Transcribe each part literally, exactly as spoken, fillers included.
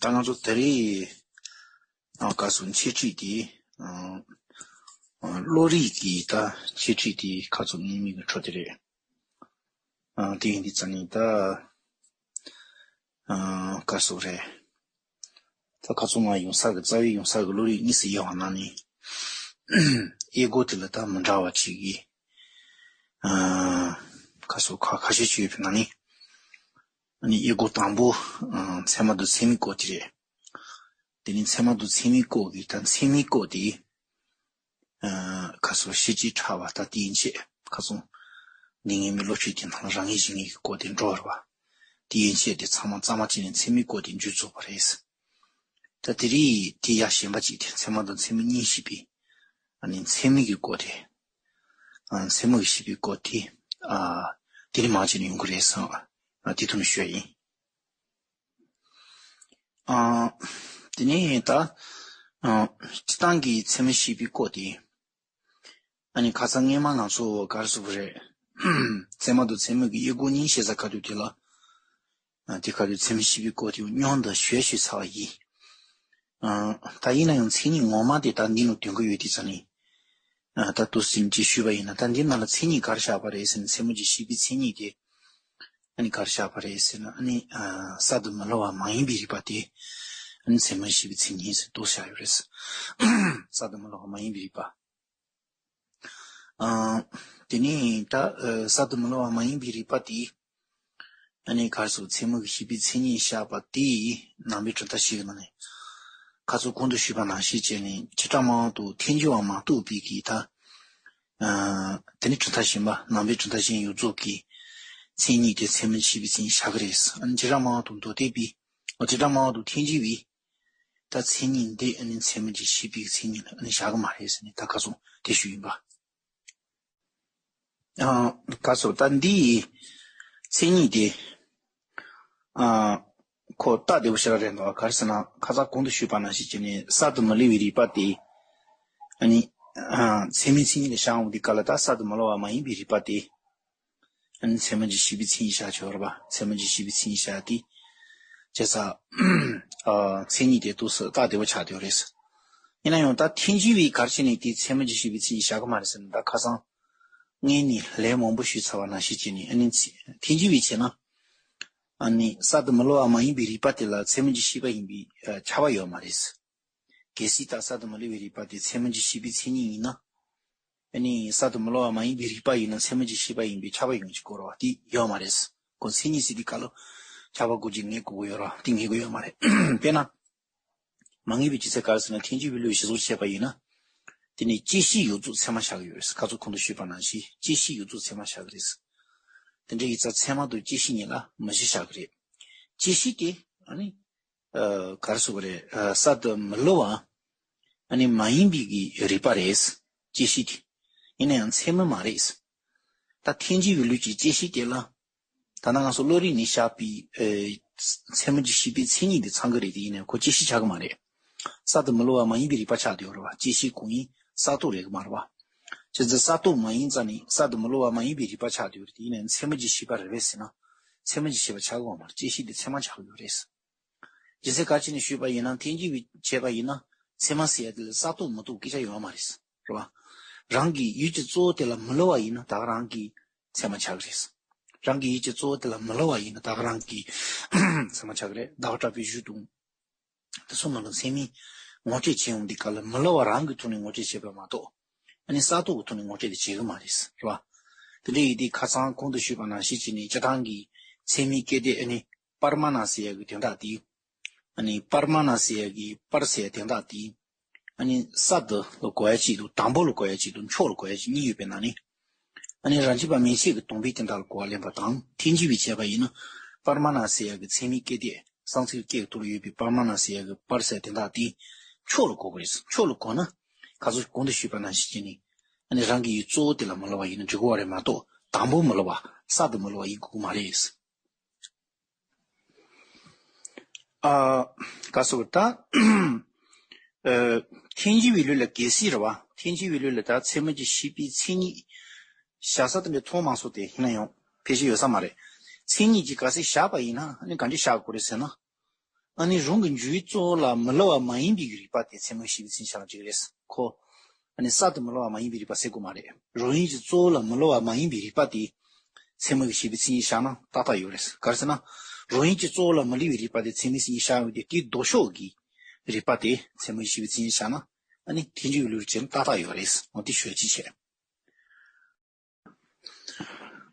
ད་ང་ཚོ་ད་རེས་ཨ་ག་སོ་འཆད་ཁྲིད་དེ་ཨ་ཨ་བློ་རིག་གི་ད་འཆད་ཁྲིད་དེ་ཁ་ཚོ་ངའི་མིག་གི་འཕྲོ་དེ་རེད། ཨ་དེ་ཡིན་དུས་ཙང་ནི་ད་ཨ་ག་སོ་རེད། ད་ཁ་ཚོ་མ་ཡོང་ས་གི་རྩ་བའི་ཡོང་ས་གི་བློ་རིག་གཉིས་སུ་དབྱེ་བ་ན་ནི། དབྱེ་སྒོ་དེ་ལ་ད་མི་འདྲ་བ་ཅིག་གི་ཨ་ག་སོ་ཁ་ཁ་ཤས་ཅིག་ཡོད་པའི་ནང་ནི། ཨ་ནི་དབྱེ་སྒོ་དང་པོ་ཨ་ཚད་མ་དང་ཚད་མའི་སྐོར་དེ་རེད། དེ་ནི་ཚད་མ་དང་ཚད་མའི་སྐོར་གྱི་ད་ཚད་མའི་སྐོར་དེ་ཨ་ཁ་སོ་ཤེས་བྱའི་ཕྲ་བ་ད་དེ་ཡན་ཆད་ཁ་སོ་འདི་ངའི་མི་བློ་ཆོས་དེ་ནང་ལ་རང་ངེས་གཞན་ངེས་ཀྱི་སྐོར་དེ་འགྲོ་བར་བ། དེ་ཡན་ཆད་དེ་ཚང་མ་གཙང་མ་བྱས་ནས་ཚད་མའི་སྐོར་དེ་མཇུག་རྫོགས་པ་རེད། ད་དེ་རིང་དེ་ཡ་གཞན་པ་ཅིག་དེ་ཚད་མ་དང་ཚད་མ་གཉིས་ཤེས་པའི་ཨ་ནི་ཚད་མིན་གྱི་སྐོར་དེ། ཨ་ཚད་མ་གི་ཤེས་པའི་སྐོར་དེ། ཨ་དེ་རིང་མང་ཆེ་ནས་ཡོང་གི་རེད་བསམ། ཨ་དེ་ཐོག་ནས་ཞུ་ཡ་ཡིན། ཨ་དེ་ནས་ད་ཨ་སྤྱིར་བཏང་གི་ཚད་མ་ཤེས་པའི་སྐོར་དེ། ཨ་ནི་ཁ་སང་སྔས་མ་ང་ཚོ་ག་རེ་ཟེར་དགོས་རེད། ཚད་མ་དང་ཚད་མིན་གྱི་དབྱེ་སྒོ་གཉིས་བཤད་ས་ག་དུས་དེ་ལ། ཨ་དེ་ག་དུས་ཚད་མ་ཤེས་པའི་སྐོར་དེ་སྙོན་དུ་ཞུས་ཞུས་ཚར་བ་ཡིན། ཨ་ད་ཡིན་ན་ཡང་མཚན་ཉིད་ངོ་མ་དེ་ད་འདི་ནང་འདོན་གྱི་ཡོད་དུས་ཙང་ནི། ཨ་ད་དུ་ཟིན་གྱིས་ཞུས་པ་ཡིན་ན་ད་འདི་ནང་ལ་མཚན་ཉིད་ག་རེ་བཞག་པ་རེད་ཟེར་ན་ཚད་མ་གྱི་ཤེས་པའི་མཚན་ཉིད་དེ། ཨ་ནི་ག་རེ་བཞག་པ་རེད་ཟེར་ན་ཨ་ནི་ཨ་གསར་དུ་མི་སླུ་བ་མ་ཡིན་པའི་རིགས་པ་དེ། ཨ་ནི་ཚད་མ་ཤེས་པའི་མཚན་ཉིད་ཟེར་དུ་བཞག་ཡོད་རེད། གསར་དུ་མི་སླུ་བ་མ་ཡིན་པའི་རིགས་པ། ཨ་དེ་ནས་ད་ཨ་གསར་དུ་མི་སླུ་བ་མ་ཡིན་པའི་རིགས་པ་དེ། ཨ་ནི་ག་རེ་ཟེར་ཚད་མ་གི་ཤེས་པའི་མཚན་ཉིད་བཞག་པ་དེ་ནང་པའི་གྲུབ་མཐའ་བཞི་གི་ནང་ནས་ཁ་ཚོ་གོང་དུ་ཞུས་པ་ནང་བཞིན་བྱས་ནས་བྱེ་བྲག་སྨྲ་བ་དང་ཐལ་འགྱུར་བ་མ་གཏོགས་པའི་གི་ད། ཨ་དེ་ནི་གྲུབ་མཐའ་གཞན་པ་ནང་པའི་གྲུབ་མཐའ་གཞན་ཡོངས་རྫོགས་ཀྱི་མཚན་ཉིད་དེ་ཚད་མ་ཤེས་པའི་མཚན་ཉིད་བཞག་གི་རེད། ཨ་ནི་བྱེ་བྲག་སྨྲ་བ་དང་མདོ་སྡེ་པའི་ཨ་བྱེ་བྲག་སྨྲ་བ་དང་ཐལ་འགྱུར་བའི་ད་མཚན་ཉིད་འདི་ཨ་ནི་ཚད་མ་གྱི་ཤེས་པའི་མཚན་ཉིད་ལ་ཨ་ནི་བཞག་གི་མ་རེད་ཟེར་ནས་ད་ཁ་སང་དེ་ཞུས་ཡིན་པ། ཨ་ག་སོ་ད་འདིའི་མཚན་ཉིད་དེ་ཨ་ཁོ་སྟབས་བདེ་པོ་ཞེ་དྲག་རེད་འདུག་ག་རེ་ཟེར་ན་ཁ་སང་གོང་དུ་ཞུས་པ་ནང་བཞིན་བྱས་ནས་གསར་དུ་མི་སླུ་བའི་རིགས་པ་དེ་ཨ་ནི་ཨ་ཚད་མའི་མཚན་ཉིད་ལ་བཞག་འོང་དུས་ག་ལ་ད་གསར་དུ་མི་སླུ་བ་མ་ཡིན་པའི་རིགས་པ་དེ། ཨ་ནི་ཚད་མ་གྱི་ཤེས་པའི་མཚན་ཉིད་བཞག་ཆོག་རེད་པ། ཚད་མ་གྱི་ཤེས་པའི་མཚན་ཉིད་བཞག་དེ། བྱས་ཙང་། ཨ་མཚན་ཉིད་དེ་ཏོག་ཙམ་སྟབས་བདེ་བོ་ཆགས་བསྡད་ཡོད་རེད། ཡིན་ན་ཡང་ད་ཐལ་འགྱུར་བས་ག་རེ་བྱས་ནས་དེ་ཚད་མ་གྱི་ཤེས་པའི་མཚན་ཉིད་བཞག་གི་མ་རེད་ཟེར་ན་ད་ཁ་སང་། ངས་ནི་ལན་མང་པོ་ཞུས་ཚར་བ་ནང་བཞིན་བྱས་ནས་ཨ་ནི་ཚེ་ཐལ་འགྱུར་བས་བྱས་ན། ཨ་ནི་གསར་དུ་མི་སླུ་བ་མ་ཡིན་པའི་རིགས་པ་དེ་ལ་ཚད་མ་གྱི་ཤེས་པ་ཡིན་པའི་ཨ་ཁྱབ་པ་ཡོད་མ་རེད། གལ་སྲིད་ད་གསར་དུ་མི་སླུ་བའི་རིགས་པ་དེ་ཚད་མ་གྱི་ཤེས་པའི་མཚན་ཉིད་ཡིན་ན། ཨ་ནི་གསར་དུ་མི་སླུ་བ་མ་ཡིན་པའི་རིགས་པ་ཡིན་ན་ཚད་མ་གྱི་ཤེས་པ་ཡིན་པའི་ཁྱབ་པ་ཡོང་གི་དགོས་རེད་པ་དེ་ཡོད་མ་རེད། ཁོ་མཚན་ཉིད་ཟེར་དུས་ག་ལ་ཁྱབ་པ་དགོས་ཀྱི་ངེས་དགོས་ཀྱི་ཡོད་རེད་པ་དེ་ངེས་དགོས་ཡོད་མ་རེད། དཔེར་ན། མ་ངེས་པའི་ཅི་ཚད་ག་རེ་ཟེར་ན་ཐལ་འགྱུར་བའི་བློས་གཞི་བཟུང་བྱས་པ་ཡིན་ན། དེ་ནི་བཅད་ཤེས་ཡོངས་རྫོགས་ཚད་མ་བཞག་གི་ཡོད་རེད། ཁ་ཚོ་གོང་དུ་ཞུས་པ་ནང་བཞིན་བཅད་ཤེས་ཡོངས་རྫོགས་ཚད་མ་བཞག་གི་རེད། དེ་འདྲ་ཡིན་ཙང་ཚད་མ་དང་བཅད་ཤེས་གཉིས་ལ་མི་གཞི་བཞག་གི་རེད། བཅད་ཤེས་དེ་ཨ་ནི། ཨ་ག་རེ་ཟེར་དགོས་རེད། ཨ་གསར་དུ་མི་སླུ་བ་ཨ་ནི་མ་ཡིན་པའི་གི་རིགས་པ་རེད། བཅད་ཤེས་དེ། ཡིན་ན་ཡང་ཚད་མ་མ་རེད། ད་ཐལ་འགྱུར་བའི་ལུགས་ཀྱི་བཅད་ཤེས་དེ་ལ། ད་ནང་ང་ཚོ་བློ་རིག་ནས་བཞག་པའི་ཨ་ཚད་མ་གྱི་ཤེས་པའི་མཚན་ཉིད་དེ་ཚང་གི་རེད་དེ་ཡིན་ན་ཁོ་བཅད་ཤེས་ཆགས་ཀྱི་མ་རེད། གསར་དུ་མི་སླུ་བ་མ་ཡིན་པའི་རིགས་པ་ཆགས་བསྡད་ཡོད་རེད་པ། བཅད་ཤེས་གང་ཡིན་གསར་རྟོག་རེད་ཀྱི་མ་རེད་པ། བྱས་ཙང་གསར་རྟོག་མ་ཡིན་ཙང་ནི་གསར་དུ་མི་སླུ་བ་མ་ཡིན་པའི་རིགས་པ་ཆགས་བསྡད་ཡོད་རེད་དེ་ཡིན་ན་ཚད་མ་གྱི་ཤེས་པ་རེད་པས་ཟེར་ན། ཚད་མ་གྱི་ཤེས་པ་ཆགས་ཀྱི་ཡོད་མ་རེད། བཅད་ཤེས་དེ་ཚད་མ་ཆགས་ཀྱི་ཡོད་རེད། རྒྱུ་མཚན་ག་རེ་བྱས་ནས་ཞུས་པ་ཡིན་ན་ཐལ་འགྱུར་བས་བྱས་པ་ཡིན་ན་ཚད་མ་ཟེར་ཡ་དེ་ལ་གསར་རྟོག་མི་རྟོག་སྐད་ཆ་ཡོད་མ་རེད། རེད་པ། རང་གི་ཡུལ་གྱི་གཙོ་བོ་དེ་ལ་མི་སླུ་བ་ཡིན་ན་ད་ག་རང་གི་ཚད་མ་ཆགས་ཀྱི་རེད། རང་གི་ཡུལ་གྱི་གཙོ་བོ་དེ་ལ་མི་སླུ་བ་ཡིན་ན་ད་ག་རང་གི་ཚད་མ་ཆགས་ཀྱི་རེད། ཟླ་བ་གྲགས་པའི་གཞུང་དང་། དེ་ཚོ་ནང་ལ་ཚད་མས་ངོ་སྤྲོད་བྱེད་ཡོང་དུས་ག་ལ་མི་སླུ་བ་རང་གི་ཐོག་ནས་ངོ་སྤྲོད་བྱེད་པ་མ་གཏོགས། ཨ་ནི་གསར་རྟོག་གི་ཐོག་ནས་ངོ་སྤྲོད་དེ་བྱེད་ཀྱི་མ་རེད། རེད་པ། དེ་འདྲ་ཡིན་དུས་ཁ་སང་གོང་དུ་ཞུས་པ་ནང་བཞིན་བྱས་ནས་སྤྱིར་བཏང་གི་ཚད་མའི་སྐད་དེ་ཨ་ནི་པར་མ་ན་ཟེར་ཡ་གི་དོན་དག་དེ། ཨ་ནི་པར་མ་ན་ཟེར་ཡ་གི་པར་ཟེར་ཡ་དོན་དག་དེ། ཨ་ནི་གསར་དུ་ལ་གོ་ཡ་གཅིག་དང་དང་པོ་ལ་གོ་ཡ་གཅིག་དང་མཆོག་ལ་གོ་ཡ་གཅིག་གཉིས་ཡོད་པའི་ནང་ནས། ཨ་ནི་རང་རྐྱ་པ་མན་ཆད་ཀྱི་དང་པོའི་དོན་དག་ལ་གོ་བ་ལེན་པ་དང་ཐལ་འགྱུར་བས་བྱས་པ་ཡིན་ན། པར་མ་ན་ཟེར་ཡ་གི་ཚད་མའི་སྐད་དེ་གསང་ཚིག་སྐད་ཀྱི་ཐོག་ལ་ཡོད་པའི་པར་མ་ན་ཟེར་ཡ་གི་པར་ཟེར་དོན་དག་དེ་མཆོག་ལ་གོ་དགོས་རེད། མཆོག་ལ་གོ་ན་ཁ་སང་གོང་དུ་ཞུས་པ་ནང་བཞིན་བྱས་ནས་ཨ་ནི་རང་གི་ཡུལ་གཙོ་བོ་དེ་ལ་མི་སླུ་བ་ཡིན་ན་འགྲིག་གི་རེད་མ་གཏོགས་དང་པོ་མི་སླུ་བ་གསར་དུ་མི་སླུ་བ་ཡིན་དགོས་ཀྱི་མ་རེད། ཨ་ག་སོ་ད། ཨ་ཐལ་འགྱུར་བའི་ལུགས་ལ་གལ་སྲིད་རེད་པ། ཐལ་འགྱུར་བའི་ལུགས་ལ་ད་ཚད་མ་གྱི་ཤེས་པའི་མཚན་ཉིད་བཞག་ས་དེ་འདྲ་མཐོང་མ་སོང་སྟེ་ཡིན་ན་ཡང་ཕལ་ཆེར་ཡོད་ས་མ་རེད། མཚན་ཉིད་ཀྱིས་གལ་སྲིད་བཞག་པ་ཡིན་ན་ཨ་ནི་ག་འདྲས་བཞག་དགོས་རེད་ཟེར་ན། ཨ་ནི་རང་གི་འཇུག་ཡུལ་གཙོ་བོ་ལ་མི་སླུ་བ་མ་ཡིན་པའི་རིགས་པ་དེ་ཚད་མ་གཞི་པའི་མཚན་ཉིད་བཞག་ན་འགྲིག་གི་རེད། ཁོ་ཨ་ནི་གསར་དུ་མི་སླུ་བ་མ་ཡིན་པའི་རིགས་པ་ཟེར་དགོས་མ་རེད། རང་ཡུལ་གྱི་གཙོ་བོ་ལ་མི་སླུ་བ་མ་ཡིན་པའི་རིགས་པ་དེ་ཚད་མ་གི་གཞི་པའི་མཚན་ཉིད་བཞག་ན་ཏག་ཏག་ཡོད་རེད། ག་རེ་ཟེར་ན། རང་ཡུལ་གྱི་གཙོ་བོ་ལ་མི་སླུ་བའི་རིགས་པ་དེ་ཚད་མའི་མཚན་ཉིད་བཞག་ཡོད་དེ། དེའི་ལྡོག་ཕྱོགས་ཀྱི་རིགས་པ་དེ་ཚད་མ་གི་གཞི་པའི་མཚན་ཉིད་བཞག་ན། ཨ་ནི་དེ་འདྲའི་ལུགས་བྱས་ན་ཏག་ཏག་ཡོད་རེད། འོ་དེ་ཞུ་ཅི་བྱས།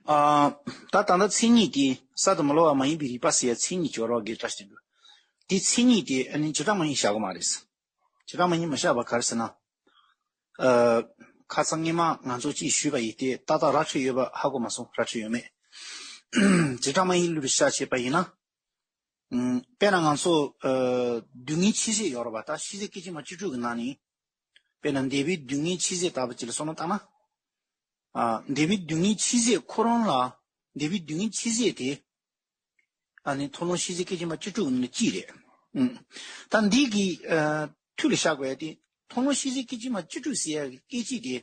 ཨ། ད་ད་ལྟ་མཚན་ཉིད་དེ་གསར་དུ་མི་སླུ་བ་མ་ཡིན་པའི་རིགས་པ་ཟེར་ཡ་མཚན་ཉིད་སྦྱོར་བ་གི་བཀྲ་ཤིས་དོན་གྲུབ། དེ་མཚན་ཉིད་དེ་ཨ་ནི་བྱེ་བྲག་སྨྲ་བརྙེས་བཞག་གི་མ་རེད། བྱེ་བྲག་སྨྲ་བརྙེས་མ་བཞག་པ་ག་རེ་ཟེར་ན། ཨ། ཁ་སང་སྔས་མ་ང་ཚོ་ཅིག་ཞུས་པ་ཡིན་ཏེ། ཏག་ཏག་ར་འཕྲོད་ཡོད་པ་ཧ་གོ་མ་སོང་། ར་འཕྲོད་ཡོད་མེད། བྱེ་བྲག་སྨྲ་བརྙེས་ལུགས་ལ་ཆ་བཞག་པ་ཡིན་ན། ཨུམ། དཔེར་ན་ང་ཚོ་ཨ་སྡུག་བསྔལ་ཆོས་ཅན་ཡོད་རེད་པ། ད་ཤེས་བྱའི་སྐད་ཅིག་མ་བཅུ་དྲུག་གི་ནང་ནས། དཔེར་ན་འདས་པའི་སྡུག་བསྔལ་ཆོས་ཅན་ལྟ་བུ་ཅིག་ལ་བསམ་བློ་བཏང་ན། ཨ། འདས་པའི་སྡུག་བསྔལ་ཆོས་ཅན་ཁོ་རང་ལ། འདས་པའི་སྡུག་བསྔལ་ཆོས་ཅན་དེ། ཨ་ནི་མཐོང་ལམ་ཤེས་བྱའི་སྐད་ཅིག་མ་བཅུ་དྲུག་གི་ནང་ནས་གཅིག་རེད། ཨུམ། ད་འདི་གི་ཨ་མཐུ་ལ་བཞག་དགོས་ཡ་དེ། མཐོང་ལམ་ཤེས་བྱའི་སྐད་ཅིག་མ་བཅུ་དྲུག་ཟེར་ཡ་གི་སྐད་ཅིག་དེ།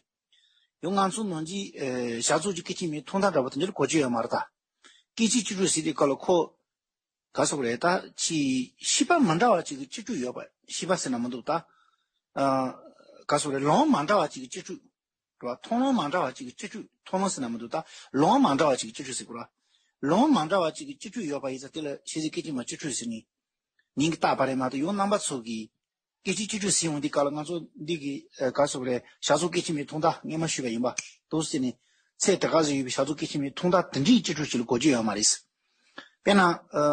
ཡང་ང་ཚོ་ནང་གི་ཨ་བྱ་རྫོགས་ཀྱི་སྐད་ཅིག་མའི་ཐོག་མཐའ་འདྲ་པོ་དེ་འདྲ་ལ་གོ་རྒྱུ་ཡོད་མ་རེད་ད། སྐད་ཅིག་བཅུ་དྲུག་ཟེར་དུས་སྐབས་ལ་ཁོ། ག་རེ་ཟེར་དགོས་རེད། ད་ཅིག་ཤེས་པ་མི་འདྲ་བ་ཅིག་གི་བཅུ་དྲུག་ཡོད་པ། ཤེས་པ་ཟེར་ན་མི་འདུག་ད། ཨ། ག་རེ་ཟེར་དགོས་རེད། ལམ་མ་འདྲ་བ་ཅིག་གི་བཅུ་དྲུག་རེད་བ། མཐོང་ལམ་མ་འདྲ་བ་ཅིག་གི་བཅུ་དྲུག་མཐོང་ལམ་ཟེར་ན་མི་འདུག་ད། ལམ་མ་འདྲ་བ་ཅིག་གི་བཅུ་དྲུག་ཟེར་དགོས་རེད། ལམ་མ་འདྲ་བ་ཅིག་གི་བཅུ་དྲུག་ཡོད་པ་ཡིན་ཙང་དེ་ལ་ཤེས་བྱའི་སྐད་ཅིག་མ་བཅུ་དྲུག་ཟེར་ནས། མིང་གིས་བཏགས་པ་རེད་མ་གཏོགས། ཡང་རྣམ་པ་ཚོ་གིས་སྐད་ཅིག་བཅུ་དྲུག་ཟེར་ཡོང་དུས་སྐབས་ལ་ང་ཚོ་འདི་གི་ཨ་ག་རེ་ཟེར་དགོས་རེད། བྱ་རྫོགས་སྐད་ཅིག་མའི་ཐོག་མཐའ་སྔས་མ་ཞུས་པ་ཡིན་པ་འདུག་ཟེར་ནས། ཚད་དེ་ག་ཟེར་ཡོད་པའི་བྱ་རྫོགས་སྐད་ཅིག་མའི་ཐོག་མཐའ་དེ་འདྲའི་བཅུ་དྲུག་ཅིག་ལ་གོ་རྒྱུ་ཡོད་མ་རེད། དཔེར་ན་ཨ་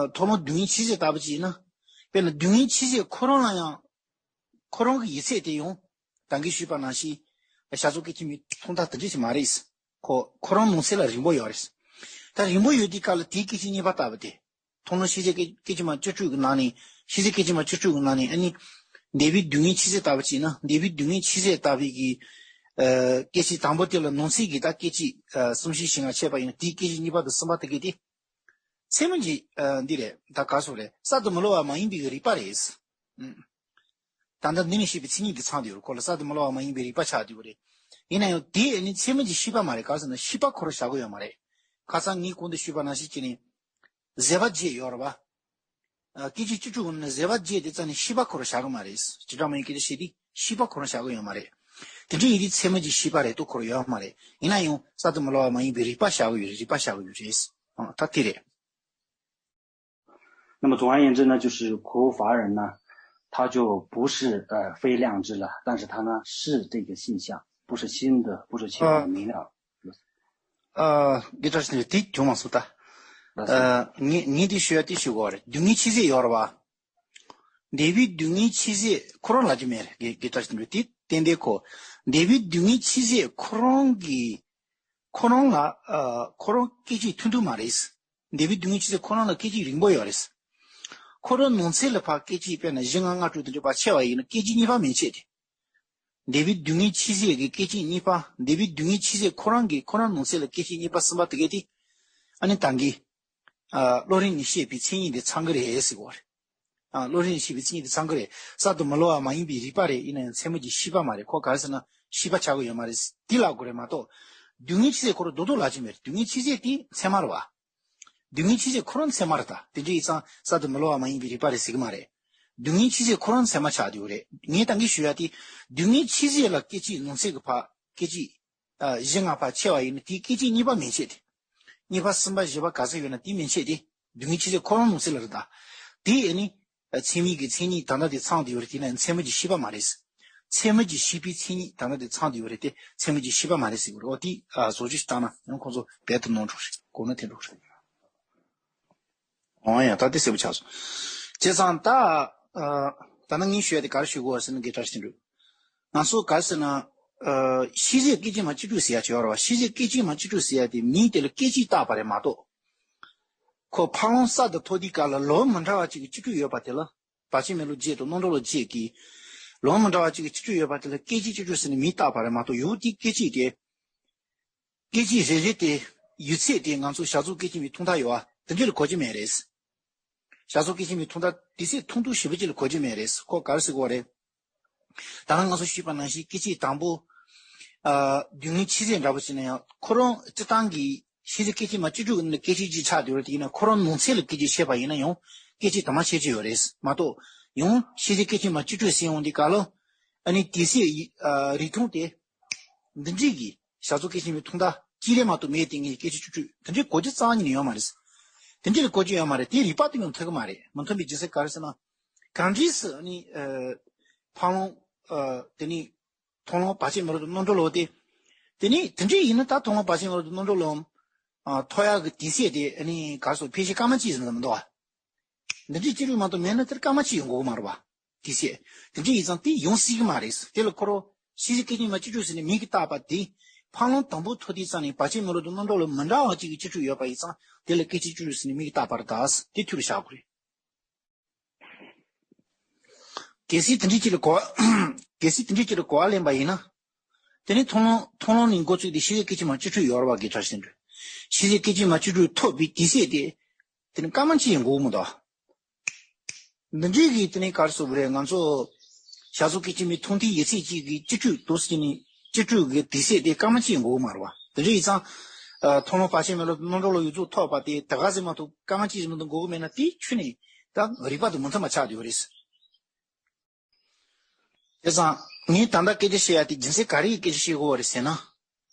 མཐོང་ལམ་སྡུག་བསྔལ་ཆོས་ཅན་ལྟ་བུ་ཅིག་ཡིན་ན། དཔེར་ན་སྡུག་བསྔལ་ཆོས་ཅན་ཁོ་རང་ལ་ཡང་། ཁོ་རང་གི་ཡིག་ཚད་དེ་ཡང་། ད་གིན་ཞུས་པ་ནང་བཞིན། བྱ་རྫོགས་སྐད་ཅིག་མའི་ཐོག་མཐའ་དེ་འདྲ་ཞིག་མ་རེད། ཁོ་ཁོ་རང་ནང་གསེས་ལ་རིང་པོ་ཡོད་རེད། ད་རིང་པོ་ཡོད་དུས་སྐབས་ལ་དེའི་སྐད་ཅིག་གཉིས་པ་ལྟ་བུ་དེ། མཐོང་ལམ་ཤེས་བྱའི་སྐད་སྐད་ཅིག་མ་བཅུ་དྲུག་གི་ནང་ནས། ཤེས་བྱའི་སྐད་ཅིག་མ་བཅུ་དྲུག་གི་ནང་ནས་ཨ་ནི། འདས་པའི་སྡུག་བསྔལ་ཆོས་ཅན་ལྟ་བུ་ཅིག་ཡིན་ན། འདས་པའི་སྡུག་བསྔལ་ཆོས་ཅན་ལྟ་བུའི་གི། ཨ། སྐད་ཅིག་དང་པོ་དེ་ལ་ནང་གསེས་ཀྱི་ད་སྐད་ཅིག་ཨ་གསུམ་བཞི་བཞི་ལྔ་ཕྱེ་བ་ཡིན་ན། དེའི་སྐད་ཅིག་གཉིས་པ་དང་གསུམ་པ་དེ་གས་དེ། ཚད་མ་གི་ཨ་འདི་རེད། ད་ག་རེ་ཟེར་དགོས་རེད། གསར་དུ་མི་སླུ་བ་མ་ཡིན་པའི་རིགས་པ་རེད། ཨུམ། ད་ལྟ་འདི་ནས་བཤད་པའི་མཚན་ཉིད་དེ་ཚང་བསྡད་ཡོད་རེད། ཁོ་ལ་གསར་དུ་མི་སླུ་བ་མ་ཡིན་པའི་རིགས་པ་ཆགས་བསྡད་ཡོད་རེད། ཡིན་ན་ཡང་དེ་ཨ་ནི་ཚད་མ་གི་ཤེས་པ་མ་རེད། ག་རེ་ཟེར་ན་ཤེས་པ་ཁོ་རང་བཞག་གི་ཡོད་མ་རེད། ཁ་སང་ངས་གོང་དུ་ཞུས་པ་ནང་བཞིན་བྱས་ནས། བཟོད་པ་བརྒྱད་ཡོད་རེད་བ། ཨ། སྐད་ཅིག་བཅུ་དྲུག་གི་ནང་ནས་བཟོད་པ་བརྒྱད་དེ་རྩ་ནས་ཤེས་པ་ཁོ་རང་བཞག་གི་མ་རེད། བྱེ་བྲག་སྨྲ་བའི་སྐད་ཆ་བཤད་དུས་ཤེས་པ་ཁོ་རང་བཞག་གི་ཡོད་མ་རེད། དེ་འདྲ་ཡིན་དུས་ཚད་མ་གི་ཤེས་པ་རེད་དོ་ཁོ་རང་ཡོད་མ་རེད། ཡིན་ན་ཡང་གསར་དུ་མི་སླུ་བ་མ་ཡིན་པའི་རིགས་པ་བཞག་གི་ཡོད་རེད། རིགས་པ་བཞག་གི་ཡོད་རེད། ཨ། ད་དེ་རེད། 那么总而言之呢，就是口无法尔呢，他就不是呃非量知了，但是他呢是这个现象，不是新的，不是前面的明了。 ཨ། དགེ་བཀྲ་ཤིས་དེ་བྱུང་མ་སོང་ད། ཨ། ངས་ངས་དེ་ཞུ་ཡ་དེ་ཞུ་དགོས་རེད། སྡུག་བསྔལ་ཆོས་ཅན་ཡོད་རེད་བ། འདས་པའི་སྡུག་བསྔལ་ཆོས་ཅན་ཁོ་རང་ལབ་ཀྱི་མེད་རེད། དགེ་དགེ་བཀྲ་ཤིས་དེ་ཏན་ཏན་ཁོ། འདས་པའི་སྡུག་བསྔལ་ཆོས་ཅན་ཁོ་རང་གི། ཁོ་རང་ལ་ཨ་ཁོ་རང་སྐད་ཅིག་ཐུང་ཐུང་མ་རེད། འདས་པའི་སྡུག་བསྔལ་ཆོས་ཅན་ཁོ་རང་ལ་སྐད་ཅིག་རིང་པོ་ཡོད་རེད། ཁོ་རང་ནང་གསེས་ལ་ཕར་སྐད་ཅིག་དཔེར་ན་བཞི་ལྔ་ལྔ་དྲུག་དེ་འདྲ་ཕར་ཕྱེ་བ་ཡིན་ན་སྐད་ཅིག་གཉིས་པ་མན་ཆད་དེ། འདས་པའི་སྡུག་བསྔལ་ཆོས་ཅན་གྱི་སྐད་ཅིག་གཉིས་པ། འདས་པའི་སྡུག་བསྔལ་ཆོས་ཅན་ཁོ་རང་གི་ཁོ་རང་ནང་གསེས་ལ་སྐད་ཅིག་གཉིས་པ་གསུམ་པ་དེ་གས་དེ། ཨ་ནི་ད་གིན། ཨ། སློབ་རིམ་ནས་བཤད་པའི་མཚན་ཉིད་དེ་ཚང་གི་རེད་ཟེར་གོ་རེད། ཨ། སློབ་རིམ་ནས་བཤད་པའི་མཚན་ཉིད་དེ་ཚང་གི་རེད། གསར་དུ་མི་སླུ་བ་མ་ཡིན་པའི་རིགས་པ་རེད། ཡིན་ན་ཡང་ཚད་མ་གི་ཤེས་པ་མ་རེད། ཁོ་ག་རེ་ཟེར་ན་ཤེས་པ་ཆགས་ཀྱི་ཡོད་མ་རེད། དེ་ལབ་དགོས་རེད་མ་གཏོགས། སྡུག་བསྔལ་ཆོས་ཅན་ཁོ་རང་རྡོག་རྡོག་ལབ་ཀྱི་མེད་རེད། སྡུག་བསྔལ་ཆོས་ཅན་དེ་ཚད་མ་རེད་བ། སྡུག་བསྔལ་ཆོས་ཅན་ཁོ་རང་ཚད་མ་རེད་ད། དེ་འདྲ་ཡིན་ཙང་གསར་དུ་མི་སླུ་བ་མ་ཡིན་པའི་རིགས་པ་རེད་ཟེར་གྱི་མ་རེད། སྡུག་བསྔལ་ཆོས་ཅན་ཁོ་རང་ཚད་མ་ཆགས་བསྡད་ཡོད་རེད། ངས་ད་གིན་ཞུ་ཡ་དེ། སྡུག་བསྔལ་ཆོས་ཅན་ལ་སྐད་ཅིག་ནང་གསེས་ཀྱི་ཕར་སྐད་ཅིག་ཨ། བཞི་ལྔ་ཕར་ཕྱེ་བ་ཡིན་ན་དེའི་སྐད་ཅིག་གཉིས་པ་མན་ཆད་དེ། གཉིས་པ་གསུམ་པ་བཞི་པ་ག་ཚོད་ཡོད་ན་དེ་མན་ཆད་དེ། སྡུག་བསྔལ་ཆོས་ཅན་ཁོ་རང་ནང་གསེས་ལ་རེད་ད། དེ་ཨ་ནི། ཚད་མའི་གི་མཚན་ཉིད་ད་ལྟ་དེ་ཚང་བསྡད་ཡོད་རེད། དེ་ན་ཚད་མ་གི་ཤེས་པ་མ་རེད། ཚད་མ་གི་ཤེས་པའི་མཚན་ཉིད་ད་ལྟ་དེ་ཚང་བསྡད་ཡོད་རེད་དེ། ཚད་མ་གི་ཤེས་པ་མ་རེད་ཟེར་གྱི་རེད། འོ་དེ་ཨ་བཟོ་བཅོས་ཤིག་བཏང་ན་ཡང་ཁོང་ཚོ་རྦད་དེ་ནོར་འགྲོ་རེད། གོ་ན་དེ་འགྲོ་རེད། འོ་ཡ། ད་དེ་གསལ་པོ་ཆགས་སོང་། བྱས་ཙང་ད་ཨ་ད་ནང་ངས་ཞུ་ཡ་དེ་ག་རེ་ཞུ་དགོས་ཟེར་ན། དགེ་བཀྲ་ཤིས་དོན་གྲུབ། ང་ཚོ་ག་རེ་ཟེར་ན། ཨ། ཤེས་བྱའི་སྐད་ཅིག་མ་བཅུ་དྲུག་ཟེར་ཡ་ཅིག་ཡོད་རེད་བ། ཤེས་བྱའི་སྐད་ཅིག་མ་བཅུ་དྲུག་ཟེར་ཡ་དེ་མིང་དེ་ལ་སྐད་ཅིག་བཏགས་པ་རེད་མ་གཏོགས། ཁོ་ཕར་ལམ་གསར་དུ་ཐོབ་དུས་སྐབས་ལ་ལམ་མི་འདྲ་བ་ཅིག་གི་བཅུ་དྲུག་ཡོད་པ་དེ་ལ། བར་ཆད་མེད་ལམ་བརྒྱད་དང་རྣམ་གྲོལ་ལམ་བརྒྱད་ཀྱི་ལམ་མི་འདྲ་བ་ཅིག་གི་བཅུ་དྲུག་ཡོད་པ་དེ་ལ་སྐད་ཅིག་བཅུ་དྲུག་ཟེར་ནས་མིང་བཏགས་པ་རེད་མ་གཏོགས། ཡང་དེའི་སྐད་ཅིག་དེ། སྐད་ཅིག་རེ་རེ་དེ་ཡིག་ཚད་དེ་ང་ཚོ་བྱ་རྫོགས་སྐད་ཅིག་མའི་ཐོག་མཐའ་ཡོད་པ་དེ་འདྲ་ལ་གོ་རྒྱུ་མེད་རེད། བྱ་རྫོགས་སྐད་ཅིག་མའི་ཐོག་མཐའ་དེ་ཚད་ཐུང་ཐུང་ཞེ་པོ་ཅིག་ལ་གོ་རྒྱུ་མེད་རེད། ཁོ་ག་རེ་ཟེར་དགོས་རེད། ད་ནང་ང་ཚོ་ཞུས་པ་ནང་བཞིན་སྐད་ཅིག་དང་པོ། ཨ། སྡུག་བསྔལ་ཆོས་ཅན་འདྲ་པོ་ཅིག་ན་ཡང་ཁོ་རང་སྤྱིར་བཏང་གི་ཤེས་བྱའི་སྐད་ཅིག་མ་བཅུ་དྲུག་གི་ནང་ནས་སྐད་ཅིག་གཅིག་ཆགས་བསྡད་ཡོད་རེད། དེ་ཡིན་ན་ཁོ་རང་ནང་གསེས་ལ་སྐད་ཅིག་བཤད་པ་ཡིན་ན་ཡང་། སྐད་ཅིག་དུ་མ་ཤེས་ཀྱི་ཡོད་རེད་མ་གཏོགས། ཡང་ཤེས་བྱའི་སྐད་ཅིག་མ་བཅུ་དྲུག་ཟེར་ཡོང་དུས་སྐབས་ལ། ཨ་ནི་དེ་ཚེ་ཡི་ཨ་རིགས་མཐོང་དེ། འདི་འདྲའི་གི་བྱ་རྫོགས་སྐད་ཅིག་མའི་མཐོང་ད་གཅིག་ལས་མ་གཏོགས་མེད་དེ་ངས་སྐད་ཅིག་བཅུ་དྲུག་དེ་འདྲའི་གོ་རྒྱུ་རྩ་བ་ཉིད་ནས་ཡོད་མ་རེད། དེ་འདྲའི་གི་གོ་རྒྱུ་ཡོད་མ་རེད། དེ་རིགས་པ་དེ་ཡང་མཐུན་གི་མ་རེད། མི་མཐུན་པའི་རྒྱུ་མཚན་ག་རེ་ཟེར་ན། གང་འདྲས་སུ་ནི་ཨ་འཕགས་ལམ་ཨ་དེ་ནི་མཐོང་ལམ་བར་ཆད་མེད་ལུགས་ཏུ་རྣམ་གྲོལ་ལོ་སྟེ། དེ་ནི་དེ་འདྲའི་ཡིན་ན་ད་མཐོང་ལམ་བར་ཆད་མེད་ལུགས་ཏུ་རྣམ་གྲོལ་ལམ་ཨ་ཐོབ་ཡག་གི་དུས་ཚོད་དེ་ཨ་ནི་ག་རེ་ཟེར་ཕལ་ཆེར་སྐར་མ་གཅིག་ཙམ་མ་གཏོགས། འདི་འདྲའི་བཅུ་དྲུག་མ་གཏོགས་མེད་ན་དེར་སྐར་མ་གཅིག་ཡོང་དགོས་མ་རེད་པ། དེ་བྱས། དེ་འདྲ་ཡིན་ཙང་དེ་ཡོང་སྲིད་ཀྱི་མ་རེད། དེ་ལ་ཁོ་རང་ཤེས་བྱའི་སྐད་ཅིག་མ་བཅུ་དྲུག་ཟེར་ནས་མིང་གིས་བཏགས་པ་དེ། འཕགས་ལམ་དང་པོ་ཐོབ་དུས་ཙམ་ནས་བར་ཆད་མེད་ལུགས་ཏུ་རྣམ་གྲོལ་ལ་མི་འདྲ་བ་གཅིག་གི་བཅུ་དྲུག་ཡོད་པ་ཡིན་ཙང་དེ་ལ་སྐད་ཅིག་བཅུ་དྲུག་ཟེར་ནས་མིང་གིས་བཏགས་པ་རེད་ད། དེ་ཐུགས་ལ་བཞག་དགོས་རེད། གལ་སྲིད་དེ་འདྲའི་ཅིག་ལ་གོ། གལ་སྲིད་དེ་འདྲའི་ཅིག་ལ་གོ་བ་ལེན་པ་ཡིན་ན། དེ་ནི་མཐོང་ལམ་མཐོང་ལམ་ནས་འགོ་བཙུགས་ཏེ་ཤེས་བྱའི་སྐད་ཅིག་མ་བཅུ་དྲུག་ཡོད་རེད་པ། དགེ་ཕྲ་ཤེས་འདུག་ཤེས་བྱའི་སྐད་ཅིག་མ་བཅུ་དྲུག་ཐོབ་པའི་དུས་ཚོད་དེ། དེ་ནི་སྐར་མ་གཅིག་ཡང་འགོར་མི་འདུག་འདི་འདྲའི་གི་དེ་ནི་ག་རེ་ཟེར་དགོས་རེད། ང་ཚོ་བྱ་རྫོགས་སྐད་ཅིག་མའི་མཐོང་ཐོས་ཡོད་ཚད་གཅིག་གི་བཅུ་དྲུག་འདུག་ཟེར་ནས་བཅུ་དྲུག་གི་དུས་ཚོད་དེ་སྐར་མ་གཅིག་ཡང་འགོར་མ་རེད་པ། དེ་འདྲ་ཡིན་ཙང་། ཨ་མཐོང་ལམ་བར་ཆད་མེད་ལུགས་རྣམ་གྲོལ་ལ་ཡོངས་རྫོགས་ཐོབ་པ་དེ་དེ་ག་ཟེར་མ་ཐུབ་སྐར་མ་གཅིག་ཙམ་དུ་འགོར་གི་མེད་ན་དེའི་ཁྱོན་ནས་ད་རིགས་པ་དང་མི་མཐུན་པ་ཆགས་བསྡད་ཡོད་རེད། བྱས་ཙང་ངས་ད་ལྟ་སྐད་ཆ་བཤད་ཡ་དེ་རྒྱུ་མཚན་ག་རེ་ཡི་སྐད་ཆ་བཤད་དགོས་པ་རེད་ཟེར་ན།